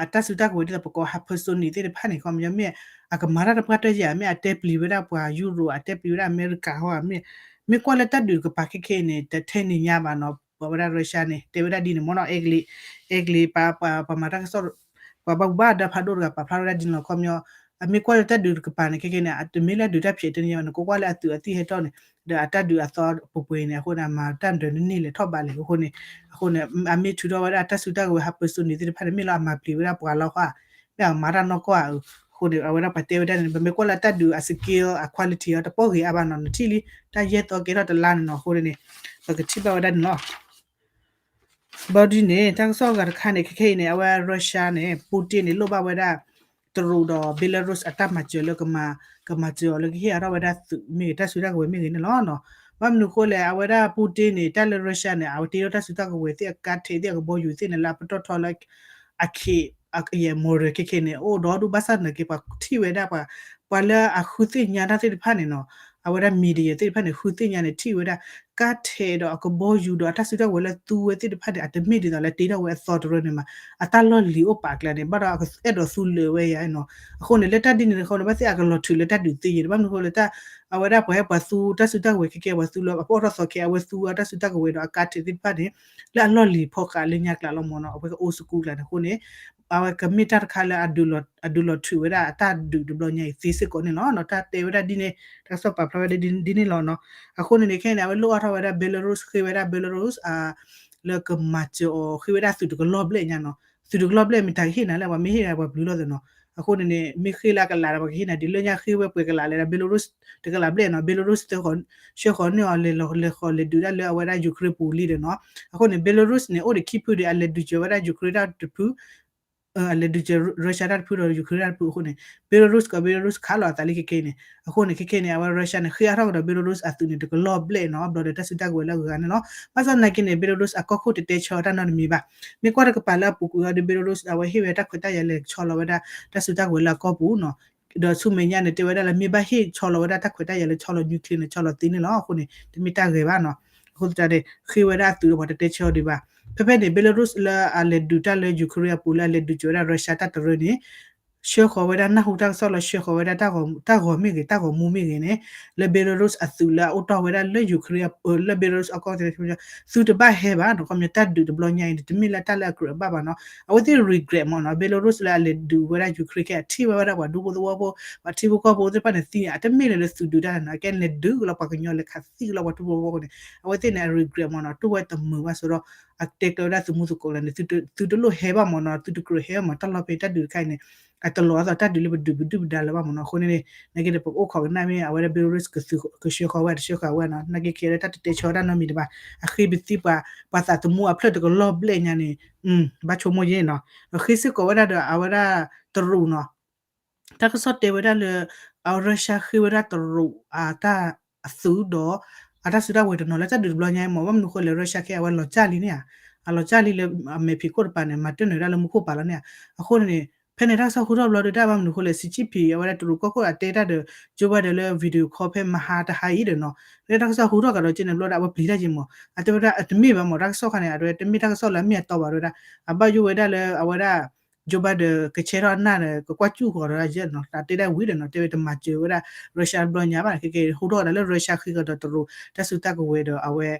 အတၢ်စုတၢ်ကဝဲၤဒ်သိးပှၤကိး hypersonic သ့ၣ်တဖၣ်န့ၣ် ခီပညီမ့ၢ် အကမၤတၢ်တပှၢ်တၢၢ်ယၤ မ့ၢ်အတဲပျံၤဝဲဒၣ်ပှၤ Europe အတဲပျံၤဝဲဒၣ်အမဲရကၤဟီ မ့ၢ်ကွၢ်လၢတၢ်ဒုးတကပၤခဲခဲအံၤန့ၣ် တထဲန့ၣ်ညါဘၣ်နီၤ, ပဝဲဒၣ် Russia န့ၣ် တဲဝဲဒၣ်ဒ်န့ၣ်မ့ၢ်နီၤ, အဲကလံး အဲကလံး ပှၤမၤတၢ်ကစီၣ် ပှၤဘၣ်မူဘၣ်ဒါဖးဒိၣ်တဂၤပာ်ဖျါဝဲဒၣ်ဒ်န့ၣ်လီၤ. ခီပညီ အမ့ၢ်ကွၢ်လၢတၢ်ဒုးတကပၤန့ၣ် ခဲခဲန့ၣ် တမ့ၢ်လၢအဒုးတၢ်ဖျဲးတန့ၢ်ဘၣ်န့ၣ် နကကွၢ်လၢအသုးအသံၣ်ဟဲထီၣ်န့ၣ် ဒီးအတၢ်ဒုးအသီပှဲၤပှဲၤန့ၣ် အဃိန့ၣ် အမၤတၢ်ဒၢးန့ၣ်န့ၢ်လဲၤထီၣ်ဘးလဲၣ်အဃိန့ၣ်, အဃိန့ၣ် အမ့ၢ်ထုးထီၣ်ဝဲဒၣ်တၢ်စုတၢ်ကဝဲၤ hypersonic သ့ၣ်တဖၣ်န့ၣ် မ့ၢ်လၢအမၤပျံၤဝဲဒၣ်ပှၤလီၤဃီ မ့ၢ်အမၤတၢ်နီၢ်ကီၢ်ဧါ, အဃိန့ၣ် အဝဲဒၣ်ပှၤတဲဝဲဒၣ်န့ၣ် ပမ့ၢ်ကွၢ်လၢတၢ်ဒုးအ skill အ quality အီၤ တပီၢ်ဂ့ၤအါဘၣ်နီၤ, နထံၣ်လံ တၢ်ယဲၢ်သီကဲထီၣ်တလါန့ၣ်နီၤ, အဃိန့ၣ် ပကထံၣ်ဘၣ်ဝဲဒၣ်န့ၣ်လီၤ. ဘျီဒုန့ၣ် တၢ်ကစီၣ်အဂၤတခါန့ၣ် ခဲခဲအံၤန့ၣ် အဝဲ Russia န့ၣ် Putin န့ၣ် လိၣ်ဘၣ်ဝဲဒၣ် တရူးဒီး Belarus အတၢ်မၤစၢၤလၢ ကမၤစၢၤအီၤလၢကဟ့ၣ်အါထီၣ်ဝဲဒၣ်သုးမ့ၢ်ဂ့ၤ တၢ်စုတၢ်ကဝဲၤမ့ၢ်ဂ့ၤန့ၣ်လီၤ. ဘၣ်မနုၤဃိလဲၣ် အဝဲဒၣ် Putin န့ၣ် တၢ်လၢ Russia န့ၣ် အဝဲတ့ထီၣ်တၢ်စုတၢ်ကဝဲၤသ့ၣ် အကါထဲးသ့ၣ် အကဘီယူၤသ့ၣ်န့ၣ် လၢအပတီၢ်ထီလၢ အခံ အကယဲၢ် modern ခဲခဲန့ၣ် အိၣ်ဒီဒူၣ်ဘၣ်ဆၣ်သနာ်က့ ပှၤထံၣ်ဝဲဒၣ်ပှၤ ပှၤလၢအဃုသ့ၣ်ညါတၢ်သ့ၣ်တဖၣ်န့ၣ်နီၤ, အဝဲဒၣ် media သ့ၣ်တဖၣ်န့ၣ် ဃုသ့ၣ်ညါန့ၣ် ထံၣ်ဝဲဒၣ် ကါထဲးဒီးအကဘီယူၤဒီးအတၢ်စုတၢ်ကဝဲၤလၢသူဝဲသ့ၣ်တဖၣ်န့ၣ် အတမ့ၢ်ဒ်သိးလၢတ့ထီၣ်ဝဲအသီတရၢန့ၣ်မး, အတၢ်လီၢ်လံၤအိၣ်ပာ်ကျါန့ၣ် ဘၣ်ဒီးအဲၣ်ဒိးသူလၢာ်ဝဲယၤနီၤ. အဃိန့ၣ် လၢတၢ်ဒ်န့ၣ်တခီန့ၣ် ဘၣ်သ့ၣ်အကလီၤထုးလၢတၢ်ဒုးသ့ယဲၢ် ဘၣ်မနုၤဃိလၢ အဝဲဒၣ်ပှၤဟဲပှၤသူတၢ်စုတၢ်ကဝဲၤခဲခဲ ပှၤသူလၢအပအိၣ်ထီၣ်သီခဲ အဝဲသူဝဲတၢ်စုတၢ်ကဝဲၤဒီးအကါထဲးသ့ၣ်တဖၣ်န့ၣ် လၢအလီၢ်လံၤဖီဃးလၢညါကျါလီၤမ့ၢ်နီၤ, အဝဲကအိၣ်စကူကျါန့ၣ်အဃိန့ၣ် အဝဲကမ့ၢ်တၢ်တခါလၢ အဒုးလီၤထုးဝဲဒၣ်အတၢ်ဒုးတဘျီညါအံၤသ့စ့ၢ်ကီးန့ၣ်လီၤ. တၢ်တဲဝဲဒၣ်ဒ်န့ၣ် တၢ်ကစီၣ်ပာ်ဖျါဝဲဒၣ်ဒ်န့ၣ်လီၤနီၤ. အဃိန့ၣ်န့ၣ် ခဲအံၤန့ၣ် အဝဲလိၣ်အါထီၣ်ဝဲဒၣ် Belarus ဃ့ဝဲဒၣ် Belarus လၢကမၤစၢၤအီၤ ဃ့ဝဲဒၣ်သုးတကလီၢ်ဘျဲၣ်ညါနီၤ. သုးတကလီၢ်ဘျဲၣ်မ့ၢ်တၢ်ကဟ့ၣ်နၤလၢ ပှၤမ့ၢ်ဟ့ၣ်နၤပှၤဘျုးလီၤသ့နီၤ. အဃိန့ၣ်န့ၣ် မ့ၢ်ဃ့လၢအကလးဒီး ပှၤကဟ့ၣ်နၤဒ်လၢညါဃ့ဝဲပှဲၤကလးလဲၣ်ဒီး Belarus တကလးဘျဲၣ်နီၤ. Belarus ဆှၢဃီၤန့ၢ်အီၤ လဲၤဃီၤလဲၤဒုးဒၣ်လၢအဝဲဒၣ် Ukraine ပူၤလံဒီးနီၤ. အဃိန့ၣ် Belarus န့ၣ် အိၣ်ဒီးခံဖုဒီး အလဲၤဒုးစၢၤဝဲဒၣ် Ukraine တၢ်တဖု အလဲၤဒုးစၢၤ Russia တၢ်တဖုဒီး Ukraine တၢ်တဖုအဃိန့ၣ် Belarus ကီး Belarus ခးလီၤအသးလံခဲခဲအံၤန့ၣ်. အဃိန့ၣ် ခဲခဲအံၤန့ၣ် အဝဲ Russia န့ၣ် ဃ့အါထီၣ်ကဒီး Belarus အသုးန့ၣ် တကလီၢ်ဘျဲၣ်နီၤ ဘျီဒီးတၢ်စုတၢ်ကဝဲၤလၢအဂၤန့ၣ်လီၤ. ဘၣ်ဆၣ်သနာ်က့န့ၣ် Belarus အကီၢ်ခိၣ်တတဲဆၢတၢ်နီတမံၤဘၣ်. မ့ၢ်ကွၢ်တကပၤလၢအပူၤကွံာ်အီၤဒီး Belarus အဝဲဟ့ၣ်ဝဲတၢ်ခွဲးတၢ်ယာ်လၢဆီလီၤဝဲဒၣ် တၢ်စုတၢ်ကဝဲၤလၢအကီၢ်ပူၤနီၤ. ဒီးဆူမဲာ်ညါန့ၣ် တဲဝဲဒၣ်လၢမ့ၢ်ဘၣ်ဟ့ၣ်ဆီလီၤဝဲဒၣ်တၢ်ခွဲးတၢ်ယာ်လၢဆီလီၤ nuclear န့ၣ် ဆီလီၤသ့န့ၣ်လီၤ. အဃိန့ၣ် တမ့ၢ်တၢ်ဂဲၤဘၣ်နီၤ. အဃိသတးန့ၣ် ဃ့ဝဲဒၣ်အသုးဒီးပှၤတတဲဆၢအီၤဒံးဘၣ်. ဖဲဖဲန့ၣ် Belarus လၢအလဲၤဒုးတၢ်လၢ Ukraine အပူၤလၢအလဲၤဒုးစၢၤဝဲဒၣ် Russia တၢ်တရၢန့ၣ် ဆှၢဃီၤဝဲဒၣ် နၢ်ဟူတၢ်ကစီၣ်လီၤ ဆှၢဃီၤဝဲဒၣ်တၢ်ဂီၤမ့ၢ်ဂ့ၤ တၢ်ဂီၤမူမ့ၢ်ဂ့ၤန့ၣ် လၢ Belarus အသုးလၢအအိၣ်တီၢ်ဝဲဒၣ်လၢ Ukraine လၢ Belarus အကီၢ် သုတဘၣ်ဟဲဘၣ်နီၤ ခီပညီတၢ်ဒုးတဘျီညါအံၤန့ၣ် တမ့ၢ်လၢတၢ်လၢအကြၢးအဘၣ်ဘၣ်နီၤ အဝဲသ့ၣ် regret မ့ၢ်နီၤ Belarus လၢအလဲၤဒုးဝဲဒၣ် Ukraine ခဲအထံၣ်ဝဲဒၣ်ပှၤဒူဖိသဝီဖိ ပှၤထံဖိကီၢ်ဖိသ့ၣ်တဖၣ်န့ၣ်သံန့ၣ် အတမ့ၢ်လၢလၢသုးဒုးတၢ်န့ၣ်နီၤ အကဲလဲၤဒုးကလီၤပှၤကညီလဲၤခးသံကလီၤပှၤထံဖိကီၢ်ဖိန့ၣ် အဝဲသ့ၣ်န့ၣ် အ regret မ့ၢ်နီၤ တူၢ်ဝဲတမုာ်ဘၣ်ဆိုတော့ အတဲကျၢၤဝဲဒၣ်သုးမုၢ်သကိးလၢန့ၣ် သုတလိၣ်ဟဲဘၣ်မ့ၢ်နီၤ သုတကြၢးဟဲဘၣ်မ့ၢ် တၢ်လီၢ်ဖဲတၢ်ဒုးတခါအံၤန့ၣ် အတလီၤအသးတၢ်ဒုးလၢပဒုးပဒုၣ်ပဒါလၢၤဘၣ်မ့ၢ်နီၤ အဃိန့ၣ်န့ၣ် နာ်က့ဒီးပကအိၣ်ခိးကနၣ်မ့ၢ် အဝဲဒၣ် Belarus ကသုးကဆှၢဃီၤဝဲတဆှၢဃီၤဝဲနီၤ နာ်က့ခဲလၢတၢ်တတဲဆၢတၢ်နီတမံၤတဘၣ် အဃ့ပသံပှၤ ပှၤသးသမူအဖျၢၣ်တကလီၢ်ဘျဲၣ်ညါန့ၣ် ဘၣ်ဆိကမိၣ်ယဲနီၤ အဃ့စ့ၢ်ကီးဝဲဒၣ်ဒီးအဝဲဒၣ်တရူးနီၤ တၢ်ကစီၣ်တဲဝဲဒၣ်လၢ အ Russia ဃ့ဝဲဒၣ်တရူးအတၢ်အသုးဒီး အတၢ်စုတၢ်ဝဲၤတနီၤလၢတၢ်ဒုးတဘျီညါမ့ၢ် ဘၣ်မနုၤဃိလဲၣ် Russia ခဲအဝဲလီၤကၢ်လံန့ၣ်ဧါ အလီၤကၢ်လံလၢအမဲာ်ဖံးခိၣ်တပၤန့ၣ် မၤတၢ်နုာ်ဒၣ်လၢမူခိၣ်ပၤလီၤန့ၣ်ဧါ အဃိန့ၣ်န့ၣ် ဖဲန့ၣ်တၢ်ကစီၣ်ဟူထီၣ်ဘျီဒီးတၢ်ဘၣ်မနုၤဃိလဲၣ် Xi Jinping အဝဲဒၣ်တရူးကီၢ်ခိၣ်အတဲတၢ်ဒီး Joe Biden လၢ video call ဖဲမဟါတဟါအံၤဒီးနီၤ ဖဲန့ၣ်တၢ်ကစီၣ်ဟူထီၣ်ကဒီးက့န့ၣ်ဘျီဒီး အဝဲပျံၤတၢ်က့မ့ၢ် အတဲဝဲဒၣ်တမ့ၢ်ဘၣ်မ့ၢ် တၢ်ကစီၣ်ခါန့ၣ် အတဲဝဲတမ့ၢ်တၢ်ကစီၣ်လၢအမ့ၢ်အတီဘၣ်ဝဲဒၣ် အဘၣ်ယိၣ်ဝဲဒၣ်လၢအဝဲဒၣ် Joe Biden ကဆဲထီၣ်အနၢ်ဒီး ကကွၢ်စူၣ်ဃီၤဒီးယဲနီၤ တၢ်တဲဒၣ်ဝံၤဒီးနီၤ တဲဝဲတမၤစၢၤဝဲဒၣ် Russia တဘျီညါဘၣ် ခဲကဲဟူထီၣ်ဝဲဒၣ်လၢ Russia ဃ့ကဒီးတရူး တၢ်စုတၢ်ကဝဲၤဒီးအဝဲ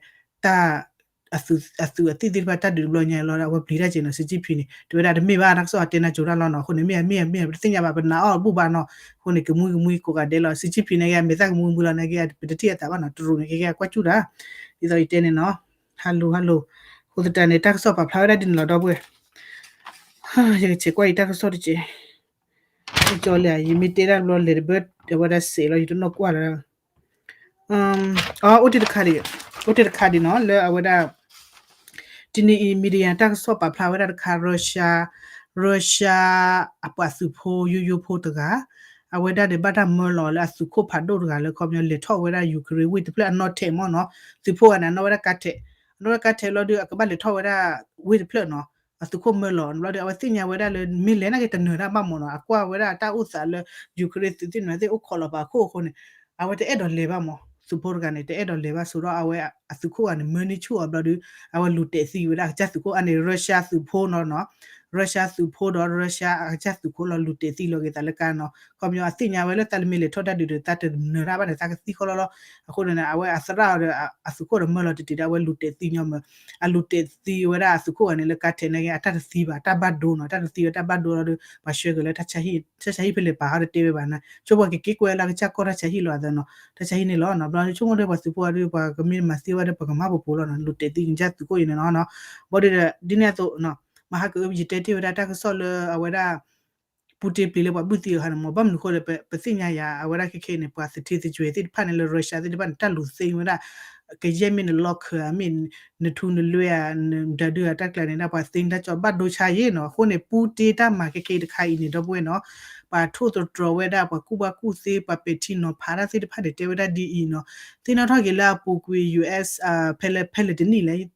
တၢ် အသုးအသံၣ်သ့ၣ်တဖၣ်တၢ်ဒုးတဘျီညါလီၤဒီး အဝဲပျံၤတၢ်က့နီၤ Xi Jinping န့ၣ် တဲဝဲဒၣ်တမ့ၢ်ဘၣ် တၢ်ကစီၣ်အတဲနၤကၠိၤတၢ်လီၤနီၤ အဃိန့ၣ် မ့ၢ်မ့ၢ်မ့ၢ် ပတသ့ၣ်ညါဘၣ် ပနာ်အီၤဘူၣ်ဘၣ်နီၤ အဃိန့ၣ် ကမှံကမှံကိးဂၤဒဲးလီၤ Xi Jinping န့ၣ်ဂ့ၤ အမဲာ်သၣ်ကမှံကမှံလီၤန့ၣ်ဂ့ၤ ပတထံၣ်အသးဘၣ်နီၤ တရူးန့ၣ် ခဲကဲအကွၢ်စူၣ်တၢ် ဒ်သိးယတဲန့ၣ်နီၤ hello hello အဃိသတးန့ၣ် တၢ်ကစီၣ်ပာ်ဖျါဝဲဒၣ်ဒ်န့ၣ်လီၤ ဒီပုၢ်ဝဲၢ် ယကဆဲးကွၢ်အံၤတၢ်ကစီၣ်တက့ၢ် ကၠီလံ ယမ့ၢ်တဲဒၣ်တဘျီလဲၤတဘၢ အဝဲဒၣ်စဲးလီၤ ယတနီၢ်ကွၢ်လၢ အိၣ်တ့ၢ်တခါဒံး အိၣ်တ့ၢ်တခါဒံးနီၤ လၢအဝဲဒၣ် တနံၤအံၤ media တၢ်ကစီၣ်ပာ်ဖျါဝဲဒၣ်တခါ Russia Russia အပှၤသုးဖိယိယိဖိတဂၤ အဝဲဒၣ်န့ၣ် ဘၣ်တၢ်မၢလီၤလၢအသုးခိၣ်ဖးဒိၣ်တဂၤလၢခီပညီလဲၤထီၣ်ဝဲဒၣ် Ukraine ဝ့ၢ်တဖျၢၣ်အနီၣ်ထဲးမ့ၢ်နီၤ သုးဖိဂၤန့ၣ် အနီၣ်ဝဲဒၣ်ကါထဲး အနီၣ်ဝဲဒၣ်ကါထဲးလီၤဒုး အကဘၣ်လဲၤထီၣ်ဝဲဒၣ်ဝ့ၢ်တဖျၢၣ်နီၤ အသုးခိၣ်မၢလီၤဘျီဒီး အဝဲသ့ၣ်ညါဝဲဒၣ်လၢ မ့ၢ်လဲၤနာ်က့တနၢၤတၢ်ဘၣ်မ့ၢ်နီၤ အကွၢ်ဝဲဒၣ်တၢ်အိၣ်သးလၢ Ukraine သုးသ့ၣ်နွဲသ့ၣ်အိၣ်ခိးလီၤပာ်ခိၣ်အဃိန့ၣ် အဝဲတအဲၣ်ဒိးလဲၤဘၣ်မ့ၢ် သုးဖိတဂၤန့ၣ် တအဲၣ်ဒိးလဲၤဘၣ်ဆိဒီး အဝဲအသုးခိၣ်ဂၤန့ၣ် မၢန့ၢ်ဆူၣ်အီၤဘျီဒီး အဝဲလူၤတဲာ်သံဝဲဒၣ်အကစၢ်သုးခိၣ်အန့ၣ် Russia သုးဖိနီၤနီၤ Russia သုးဖိဒီး Russia အကစၢ်သုးခိၣ်လီၤ လူၤတဲာ်သံလီၤက့ၤသးလၢကါနီၤ ခီပညီအသ့ၣ်ညါဝဲလၢသးလၢမ့ၢ်လဲၤထီၣ်တၢ်ဒုးဒီး သးတနၢၤတၢ်ဘၣ်န့ၣ် သးကသံဃီလီၤလီၤ အဃိန့ၣ် အဝဲအသရၣ်အီၤဒီး အသုးခိၣ်ဒီးမၢလီၤတတံၤဒီး အဝဲလူၤတဲာ်သံညီမၢ အလူၤတဲာ်သံဝဲဒၣ်အသုးခိၣ်ဂၤန့ၣ်လၢကါထဲးန့ၣ်ဂ့ၤ အတၢ်တသံဘၣ် တၢ်ဘၣ်ဒိနီၤ တၢ်တသံဝဲတၢ်ဘၣ်ဒိလီၤဒီး ပှၤဆှၢက့ၤလၢ တၢ်ဆါဟံၣ်ဖဲလဲၣ်ပာ်ဟီတတဲဝဲဘၣ်န့ၣ် ဆိပှၤကက့ၤကွဲးလၢအကစၢ်ကီၢ်တၢ်ဆါဟံၣ်လီၤအသးနီၤ တၢ်ဆါဟံၣ်န့ၣ်လီၤနီၤ ဘျီဆိကမိၣ်ဒီးပှၤသုးဖိအီၤဒီး ပှၤကမ့ၢ်မၤသံဝဲဒီး ပကမၤပူၤပူၤလီၤနီၤ လူၤတဲာ်သံကစၢ်သုးခိၣ်အံၤန့ၣ်နီၤ ဘျီဒီး ဒ်န့ၣ်အသိး မဟါကၢ ယတဲတ့ၢ်ဝဲဒၣ်တၢ်ကစီၣ်လၢအဝဲဒၣ် ပူတ့ပျံၤလၢပှၤဘုၣ်သံအခါန့ၣ်မ့ၢ် ဘၣ်မနုၤဃိလဲၣ် ပသ့ၣ်ညါယၤ အဝဲဒၣ်ခဲခဲအံၤန့ၣ် ပှၤသထ့သကွဲၤသ့ၣ်တဖၣ်န့ၣ်လၢ Russia သ့ၣ်တဖၣ်န့ၣ် တၢ်လူၤသ့ဝဲဒၣ် ကယဲၢ်မ့ၢ်နလီၢ်ခၢးဧါ မ့ၢ်နထူနလွဲၢ်ဧါ နဒုးဧါ တၢ်ကျဲၤန့ၣ်ဒၣ် ပှၤသ့တၢ်ကစီၣ်ဘၣ်ဒိဆါယဲနီၤ အဃိန့ၣ် ပူတ့တၢ်မၤခဲခဲအံၤတခါအံၤန့ၣ် ဒီပုၢ်ဝဲၢ်နီၤ ပှၤထိၣ်သတြီၤဝဲဒၣ် ပှၤကူၣ်ဘၣ်ကူၣ်သ့ ပှၤပဲာ်ထံနီၤဖးတၢ်သ့ၣ်တဖၣ်န့ၣ် တဲဝဲဒၣ်ဒ်အံၤနီၤ သ့ၣ်နီၣ်ထီၣ်က့ၤလၢအပူၤကွံာ် US ဖဲလဲၣ်ဖဲလဲၣ်တနံၣ်လဲၣ်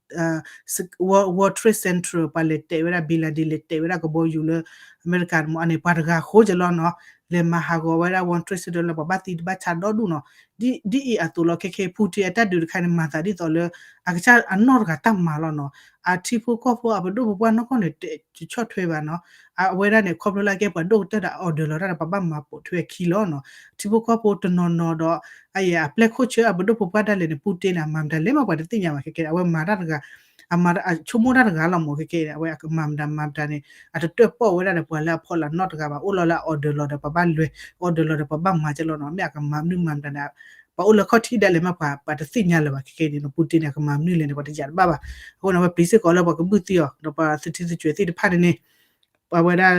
World Trade Center ပှၤလဲၤတဲာ်ဝဲဒၣ် Bin Laden လဲၤတဲာ်ဝဲဒၣ်ကဘီယူၤလၢ အမဲရကၤမ့ၢ်န့ၣ် ပှၤတဂၤဃိကလီနီၤ လဲၤမၤဟးဂီၤဝဲဒၣ် World Trade Center လၢပှၤဘၣ်သံတဘၣ်ဆါဒီဒူၣ်နီၤ ဒ်အံၤအသိးလီၤ ခဲခဲ Putin အတၢ်ဒုးတခါန့ၣ် မၤသးဒ်သိးလၢ အကစၢ်အနီၢ်တဂၤတၢ်မၤလီၤနီၤ အထံဖိကီၢ်ဖိအပဒိၣ်ပပှၢ်နီၢ်ကီၢ်န့ၣ် တဆီၣ်ထွဲဘၣ်နီၤ အဝဲဒၣ်န့ၣ် ခီဖျိလၢအကဲပှၤဒိၣ်ကတၢၢ်ဒီး order လီၤတၢ်ဒီး ပှၤဘၣ်မၤပိာ်ထွဲအခံလီၤနီၤ ထံဖိကီၢ်ဖိတနီၤနီၤဒီး အပျဲၢ်ခိၣ်ဆၢအပဒိၣ်ပပှၢ်ဒၣ်လဲာ်န့ၣ် Putin န့ၣ် အမၤမတၤလဲၣ်မး ပှၤတသ့ၣ်ညါဘၣ်ခဲခဲ အဝဲမၤတၢ်တဂၤ အမၤဆိကမိၣ်တၢ်တဂၤလီၤမး ခဲခဲန့ၣ် အဝဲအကမၤမတၤမၤမတၤန့ၣ် အတတၢၣ်ပီၣ်ဝဲဒၣ်ဒီး ပှၤလၢအဖီလာ်နီတဂၤဘၣ် အိၣ်လီၤလၢအ order လီၤဒီး ပှၤဘၣ်လဲၤ order လီၤဒီး ပှၤဘၣ်မၤကလီၤနီၤ မ့ၢ်အကမၤမနုၤမၤမတၤန့ၣ် ပှၤအိၣ်လၢခီၣ်ထံးဒၣ်လဲာ်မး ပှၤ ပှၤတသ့ၣ်ညါလၢၤဘၣ်ခဲခဲန့ၣ်နီၤ Putin န့ၣ် အကမၤမနုၤလဲၣ်န့ၣ် ပှၤတယၤတဘၣ်ဘၣ် အဃိန့ၣ် အဝဲပျံၤစ့ၢ်ကီးလၢပှၤကဘုၣ်သံအီၤ ဒီးပှၤသထ့သကွဲၤသ့ၣ်တဖၣ်န့ၣ်န့ၣ် အဝဲဒၣ်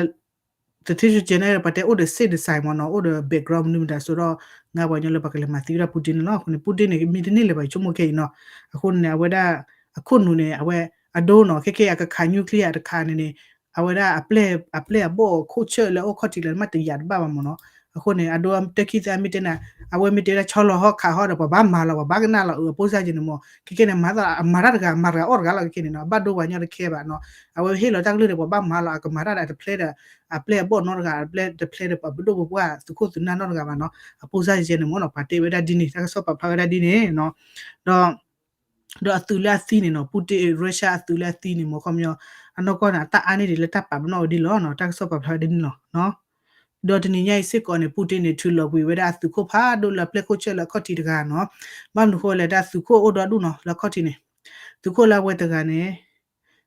သထ့သကွဲၤန့ၣ် ပှၤတဲအိၣ်ဒီး စ့ၣ်ဒီးစဲးမ့ၢ်နီၤ အိၣ်ဒီး background မနုၤမတၤဆိဒီး ငါပှၤကညီလၢပှၤကလဲၤမၤသံဝဲဒၣ် Putin န့ၣ်လီၤ အဃိန့ၣ် Putin န့ၣ် မ့ၢ်တန့ၢ်လၢၤဘၣ် ဆိကမိၣ်ခဲအံၤနီၤ အဃိန့ၣ် အဝဲဒၣ် အခိၣ်နူာ်န့ၣ် အဝဲ အဒိနီၤ ခဲခဲအကခး nuclear တခါန့ၣ်န့ၣ် အဝဲဒၣ် အပျဲၢ်အဘီၣ်ခိၣ်ဆၢၣ်လၢ အိၣ်ခီၣ်ထံးကျါန့ၣ် မ့ၢ်တယၤတဘၣ်ဘၣ်မ့ၢ်နီၤ အဃိန့ၣ် အဒိတၢ်ခံသၢမ့ၢ်တဲန့ၣ် အဝဲမ့ၢ်တဲဝဲဒၣ်ဆီလီၤဟီၣ်ခးဟီၣ်ဒီး ပှၤဘၣ်မၤလီၤ ပှၤဘၣ်ကနၣ်လီၤ အပိၢ်စၢ်က့န့ၣ်မ့ၢ် ခဲခဲန့ၣ် မၤသးအမၤတၢ်တဂၤ မၤတဂၤအီၣ်တဂၤလီၤ ခဲခဲန့ၣ်နီၤ အဘၣ်ဒိပှၤကညီတခဲဘၣ်နီၤ အဝဲဟ့ၣ်လီၤတၢ်ကလုၢ်ဒီး ပှၤဘၣ်မၤလီၤ အကမၤတၢ်ဒီး အတပျဲဒီး အပျဲၢ်အဘီၣ်နီတဂၤ အပျဲၢ်တပျဲဒီး ပှၤပဒိၣ်ပပှၢ် သုးခိၣ်သုးနၢ်နီတဂၤဘၣ်နီၤ အပိၢ်စၢ်က့န့ၣ်မ့ၢ်နီၤ ပှၤတဲဝဲဒၣ်ဒ်န့ၣ် တၢ်ကစီၣ်ပာ်ဖျါဝဲဒၣ်ဒ်န့ၣ်နီၤ ဒီး ဒီးအသုးလၢအသံန့ၣ်နီၤ Putin Russia အသုးလၢအသံန့ၣ် မ့ၢ်ခီပညီ အနီၢ်ကီၢ်န့ၣ် အတၢ်အါန့ၢ်ဒံးလၢတၢ်ပာ်ပနီၣ်ဝဲဒ်လီၤနီၤ တၢ်ကစီၣ်ပာ်ဖျါဝဲဒ်န့ၣ်လီၤနီၤ ဒီးတနံၤညါအံၤစ့ၢ်ကီးန့ၣ် Putin န့ၣ် ထုးလီၤကွံာ်ဝဲဒၣ်အသုးခိၣ်ဖးဒိၣ်လၢအပျဲၢ်ခိၣ်ဆၢၣ်လၢအခီၣ်ထံးတဂၤနီၤ. ဘၣ်မနုၤဃိလဲၣ် တၢ်သုးခိၣ်အိၣ်ဒီဒူၣ်နီၤ လၢအခီၣ်ထံးန့ၣ် သုးခိၣ်လၢအဝဲတဂၤန့ၣ်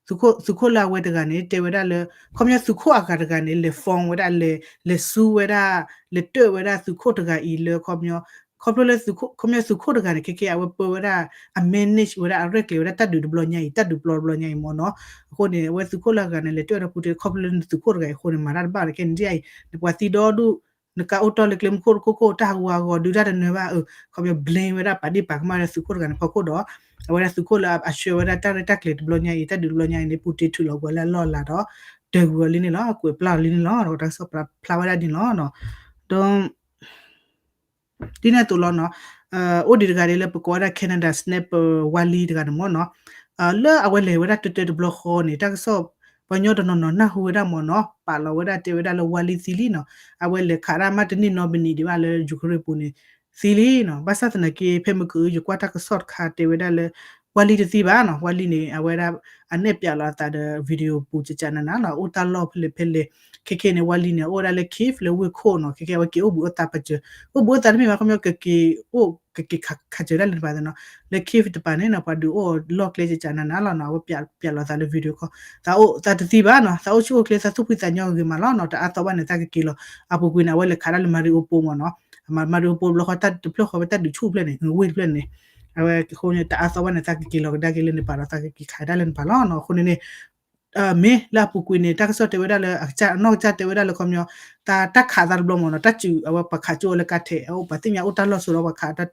သုးခိၣ် သုးခိၣ်လၢအဝဲတဂၤန့ၣ် တဲဝဲဒၣ်လၢ ခီပညီသုးခိၣ်အဂၤတဂၤန့ၣ် လဲၤ phone ဝဲဒၣ် လဲၤ လဲၤဆူဝဲဒၣ် လဲၤတၢၣ်ဝဲဒၣ်သုးခိၣ်တဂၤအံၤလၢခီပညီ ခီဖျိလၢသုးခိၣ် ခီပညီသုးခိၣ်တဂၤန့ၣ် ခဲကဲအဝဲပၢဝဲဒၣ် အ manage ဝဲဒၣ် အရဲၣ်ကျဲၤဝဲဒၣ်တၢ်ဒုးတဘျီညါအံၤ တၢ်ဒုးပျီတဘျီညါအံၤမ့ၢ်နီၤ. အဃိန့ၣ် အဝဲသုးခိၣ်လၢအဂၤန့ၣ် လဲၤတၢၣ်ဝဲဒၣ် Putin ခီဖျိလၢနသုးခိၣ်တဂၤအံၤအဃိန့ၣ် မၤတၢ်တဘၣ်ဒီးခဲန့ၣ်ဒ်အံၤ နပှၤသံဒီဒူၣ် နကအိၣ်တီၢ်လၢကျဲမုၢ်ခိၣ်တခိၣ်ခိၣ် တၢ်ဟးဂူာ်ဟးဂီၤဒုးတၢ်တနၢၤဘၣ် အ ခီပညီ blame ဝဲဒၣ်ပာ်ဒ့ၣ်ပာ်ကမၣ်ဝဲဒၣ်သုးခိၣ်တဂၤန့ၣ်ဖီခိၣ်ဒီး အဝဲဒၣ်သုးခိၣ်လၢအဆှၢဝဲဒၣ်တၢ်ရဲၣ်တၢ်ကျဲၤတဘျီညါအံၤ တၢ်ဒုးတဘျီညါအံၤန့ၣ် Putin ထုးလီၤကွံာ်လၢအလီၢ်အလၤဒီး တၢၢ်ကွံာ်အီၤလံန့ၣ်လီၤ ကွဲးပျၢ်အီၤလံန့ၣ်လီၤ ဒီးတၢ်ကစီၣ်ဖျါဝဲဒၣ်န့ၣ်လီၤ. ဒီး ဒ်န့ၣ်အသိးလီၤနီၤ အိၣ်ဒံးတဂၤဒ်လၢပကိးဝဲဒၣ် Canada Snapper ဝါလံတဂၤန့ၣ်မ့ၢ်နီၤ လၢအဝဲလဲၤဝဲဒၣ်တၢတၢတဘျီဃီန့ၣ် တၢ်ကစီၣ် ပှၤကညီတနီၤနီၤနၢ်ဟူဝဲဒၣ်မ့ၢ်နီၤ ပာ်လီၤဝဲဒၣ်တဲဝဲဒၣ်လၢဝါလံသံလံနီၤ အဝဲလဲၤခးဒၣ်မးတန့ၢ်နီတမံၤဒံးဘၣ်လၢ Ukraine ပူၤန့ၣ် သံလံနီၤ ဘၣ်ဆၣ်သနာ်က့ ဖဲမ့ၢ်ကအု ယကွၢ်တၢ်ကစီၣ်တခါတဲဝဲဒၣ်လၢ ဝါလံတသံဘၣ်နီၤ ဝါလံန့ၣ် အဝဲဒၣ် အနဲၣ်ပၠးလီၤအသးဒီး video ပူၤကကနနနီၤ အိၣ်တၢ်လီၢ်ဖဲလဲၣ်ဖဲလဲၣ် ခဲခဲန့ၣ် ဝါလံန့ၣ် အိၣ်ဝဲဒၣ်လၢ Kyiv လၢဝ့ၢ်ခိၣ်နီၤ ခဲခဲအဝဲက့ၤအိၣ်ဘှံးအိၣ်သါပာ်စၢၤ အိၣ်ဘှံးအိၣ်သါတမ့ၢ်ဘၣ် ခီပညီကက့ၤအိၣ် ကက့ၤခးစၢၤဒၣ်လဲာ်တပၤသနီၤ လၢ Kyiv တပၤန့ၣ်နီၤ ပှၤဒုးအိၣ်လီၢ်ကျဲကကနနလီၤနီၤ အဝဲပၠးလီၤသးလၢ video call သးအိၣ်သးတသံဘၣ်နီၤ သးအိၣ်ဆူၣ်အိၣ်ချ့ သးသူၣ်ဖှံသးညီဂ့ၤမးလီၤနီၤ တအါသီဘၣ်န့ၣ် သးကက့ၤလီၤ အပူၤကွံာ်န့ၣ် အဝဲလဲၤခးဒၣ်လၢ Mariupol မ့ၢ်နီၤ Mariupol ဘျီဃီတၢ်တဖျၢၣ်ဃီဝဲတၢ်ဒုးဆူၣ်ဖျၢၣ်န့ၣ် ဝ့ၢ်တဖျၢၣ်န့ၣ် အဝဲအဃိန့ၣ် တအါသီဘၣ်န့ၣ် သးကက့ၤလီၤကဒါက့ၤလၢန့ၣ်ပၤဒီး သးကက့ၤခးဒၣ်လၢန့ၣ်ပၤလီၤနီၤ အဃိန့ၣ်န့ၣ် မ့ၢ်လၢအပူၤကွံာ်န့ၣ် တၢ်ကစီၣ်တဲဝဲဒၣ်လၢ အကစၢ်အနီၢ်ကစၢ်တဲဝဲဒၣ်လၢခီပညီ တၢ် တၢ်ခးသးတဘျီမ့ၢ်နီၤ တၢ်စုးအဝဲပှၤခးကၠိအီၤလၢကါထဲး အအိၣ်ပှၤသ့ၣ်ညါအိၣ်တၢ်လီၢ်ဆိဒီးပှၤခး သး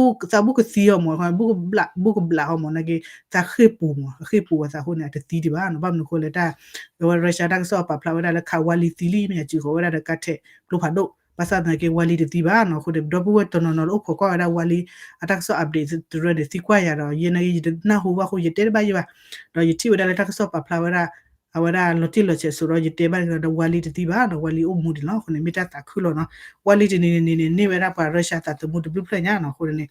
ဘူၣ်ကသံအီၤမ့ၢ် ဘူၣ်ကဘျးအီၤမ့ၢ် နာ်က့ သးဃ့ၢ်ပူၤမ့ၢ် အဃ့ၢ်ပူၤအသးအဃိန့ၣ် အတသံဒံးဘၣ်နီၤ ဘၣ်မနုၤအဃိလဲၣ်တၢ် အဝဲ Russia တၢ်ကစီၣ်ပာ်ဖျါဝဲဒၣ်လၢခးဝါလံသံလံ မ့ၢ်အစုးဃီၤဝဲဒၣ်ဒီးကါထဲးကျိဖးဒိၣ် ဘၣ်ဆၣ်သနာ်က့ဝါလံတသံဘၣ်နီၤ အဃိန့ၣ် ဒီပုၢ်ဝဲၢ်တနီၤနီၤလၢအိၣ်ခိးကွၢ်ဝဲဒၣ်ဝါလံ အတၢ်ကစီၣ် update တရၢန့ၣ် သံကွၢ်ယၤဒီး ယဲနာ်က့ ယတနၢ်ဟူဘၣ်အဃိ ယတဲတဘၣ်ယဲဘၣ် ဒီးယထံၣ်ဝဲဒၣ်လၢတၢ်ကစီၣ်ပာ်ဖျါဝဲဒၣ် အဝဲဒၣ်လီၤတံၢ်လီၤဆဲးစိဒီး ယတဲဘၣ်န့ၣ်ဒီး ဝါလံတသံဘၣ်နီၤ ဝါလံအိၣ်မူဒံးလီၤ အဃိန့ၣ် မ့ၢ်တၢ်သးခုလီၤနီၤ ဝါလံတနံၤန့ၣ်န့ၣ် န့ၢ်ဝဲဒၣ်ပှၤ Russia သးသမူတဘျုးဖျၢၣ်ညါနီၤ အဃိန့ၣ်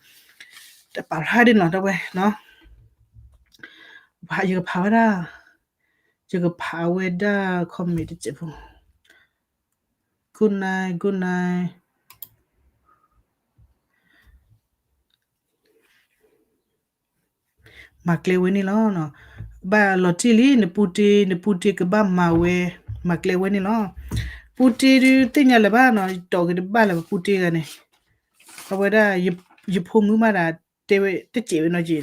တပာ်ဖျါဒ်နီၤ တဝဲနီၤ ယကဖးဝဲဒၣ် ယကဖးဝဲဒၣ် comment တစဲးဖိ good night good night မၤကျဲဝဲန့ၣ်လီၤ. ဘၣ်လီၤတံၢ်လံ နပူတ့ နပူတ့ကဘၣ်မၤဝဲ မၤကျဲဝဲန့ၣ်လီၤ. ပူတ့ဒုးသ့ၣ်ညါလၢၤဘၣ်နီၤ တီၢ်က့ၤတဘၣ်လၢၤ ပူတ့ဂၤန့ၣ် အဝဲဒၣ် ယဖိမုၣ်မးဒၣ် တဲဝဲတစဲးဝဲနီၤက့ၤ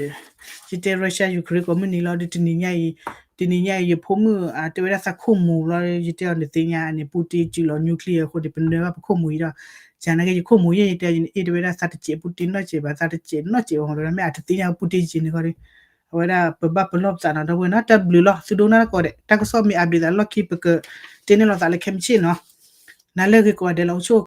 ဒီး ယတဲ Russia Ukraine ကိးမုၢ်နံၤလီၤဒီး တနံၤညါအံၤ တနံၤညါအံၤ ယဖိမုၣ်အတဲဝဲဒၣ်သးခိၣ်မူၤလီၤ ယတဲအီၤနသ့ၣ်ညါန့ၣ် ပူတ့စုးလီၤ nuclear အဃိန့ၣ် ပနၢၤဘၣ်ပခိၣ်မူၤအံၤဒီး ယၤနာ်က့ ယခိၣ်မူၤယဲ ယတဲအီၤ ယတအဲၣ်ဒိးဝဲဒၣ်သးတစဲး ပူတ့နီတစဲးဘၣ် သးတစဲးနီတစဲးအီၤဒီး မ့ၢ်အတသ့ၣ်ညါပူတ့ယဲန့ၣ်ဃီဒီး အဝဲဒၣ်ပဘၣ်ပလီၢ်ပသးနီၤ ဒီပုၢ်ဝဲၢ်နီၤ တၢ်ဘျုးလီၤ သုဒိကနၣ်တၢ်ကိးဂၤဒဲး တၢ်ကစီၣ်မ့ၢ် update သးလီၢ်ခံ ပကတဲန့ၢ်လိာ်သးလၢခဲမုၢ်ဆ့ၣ်နီၤ နၤလၢအဂ့ၤကိးဂၤဒဲးလီၤ အိၣ်ဆူၣ်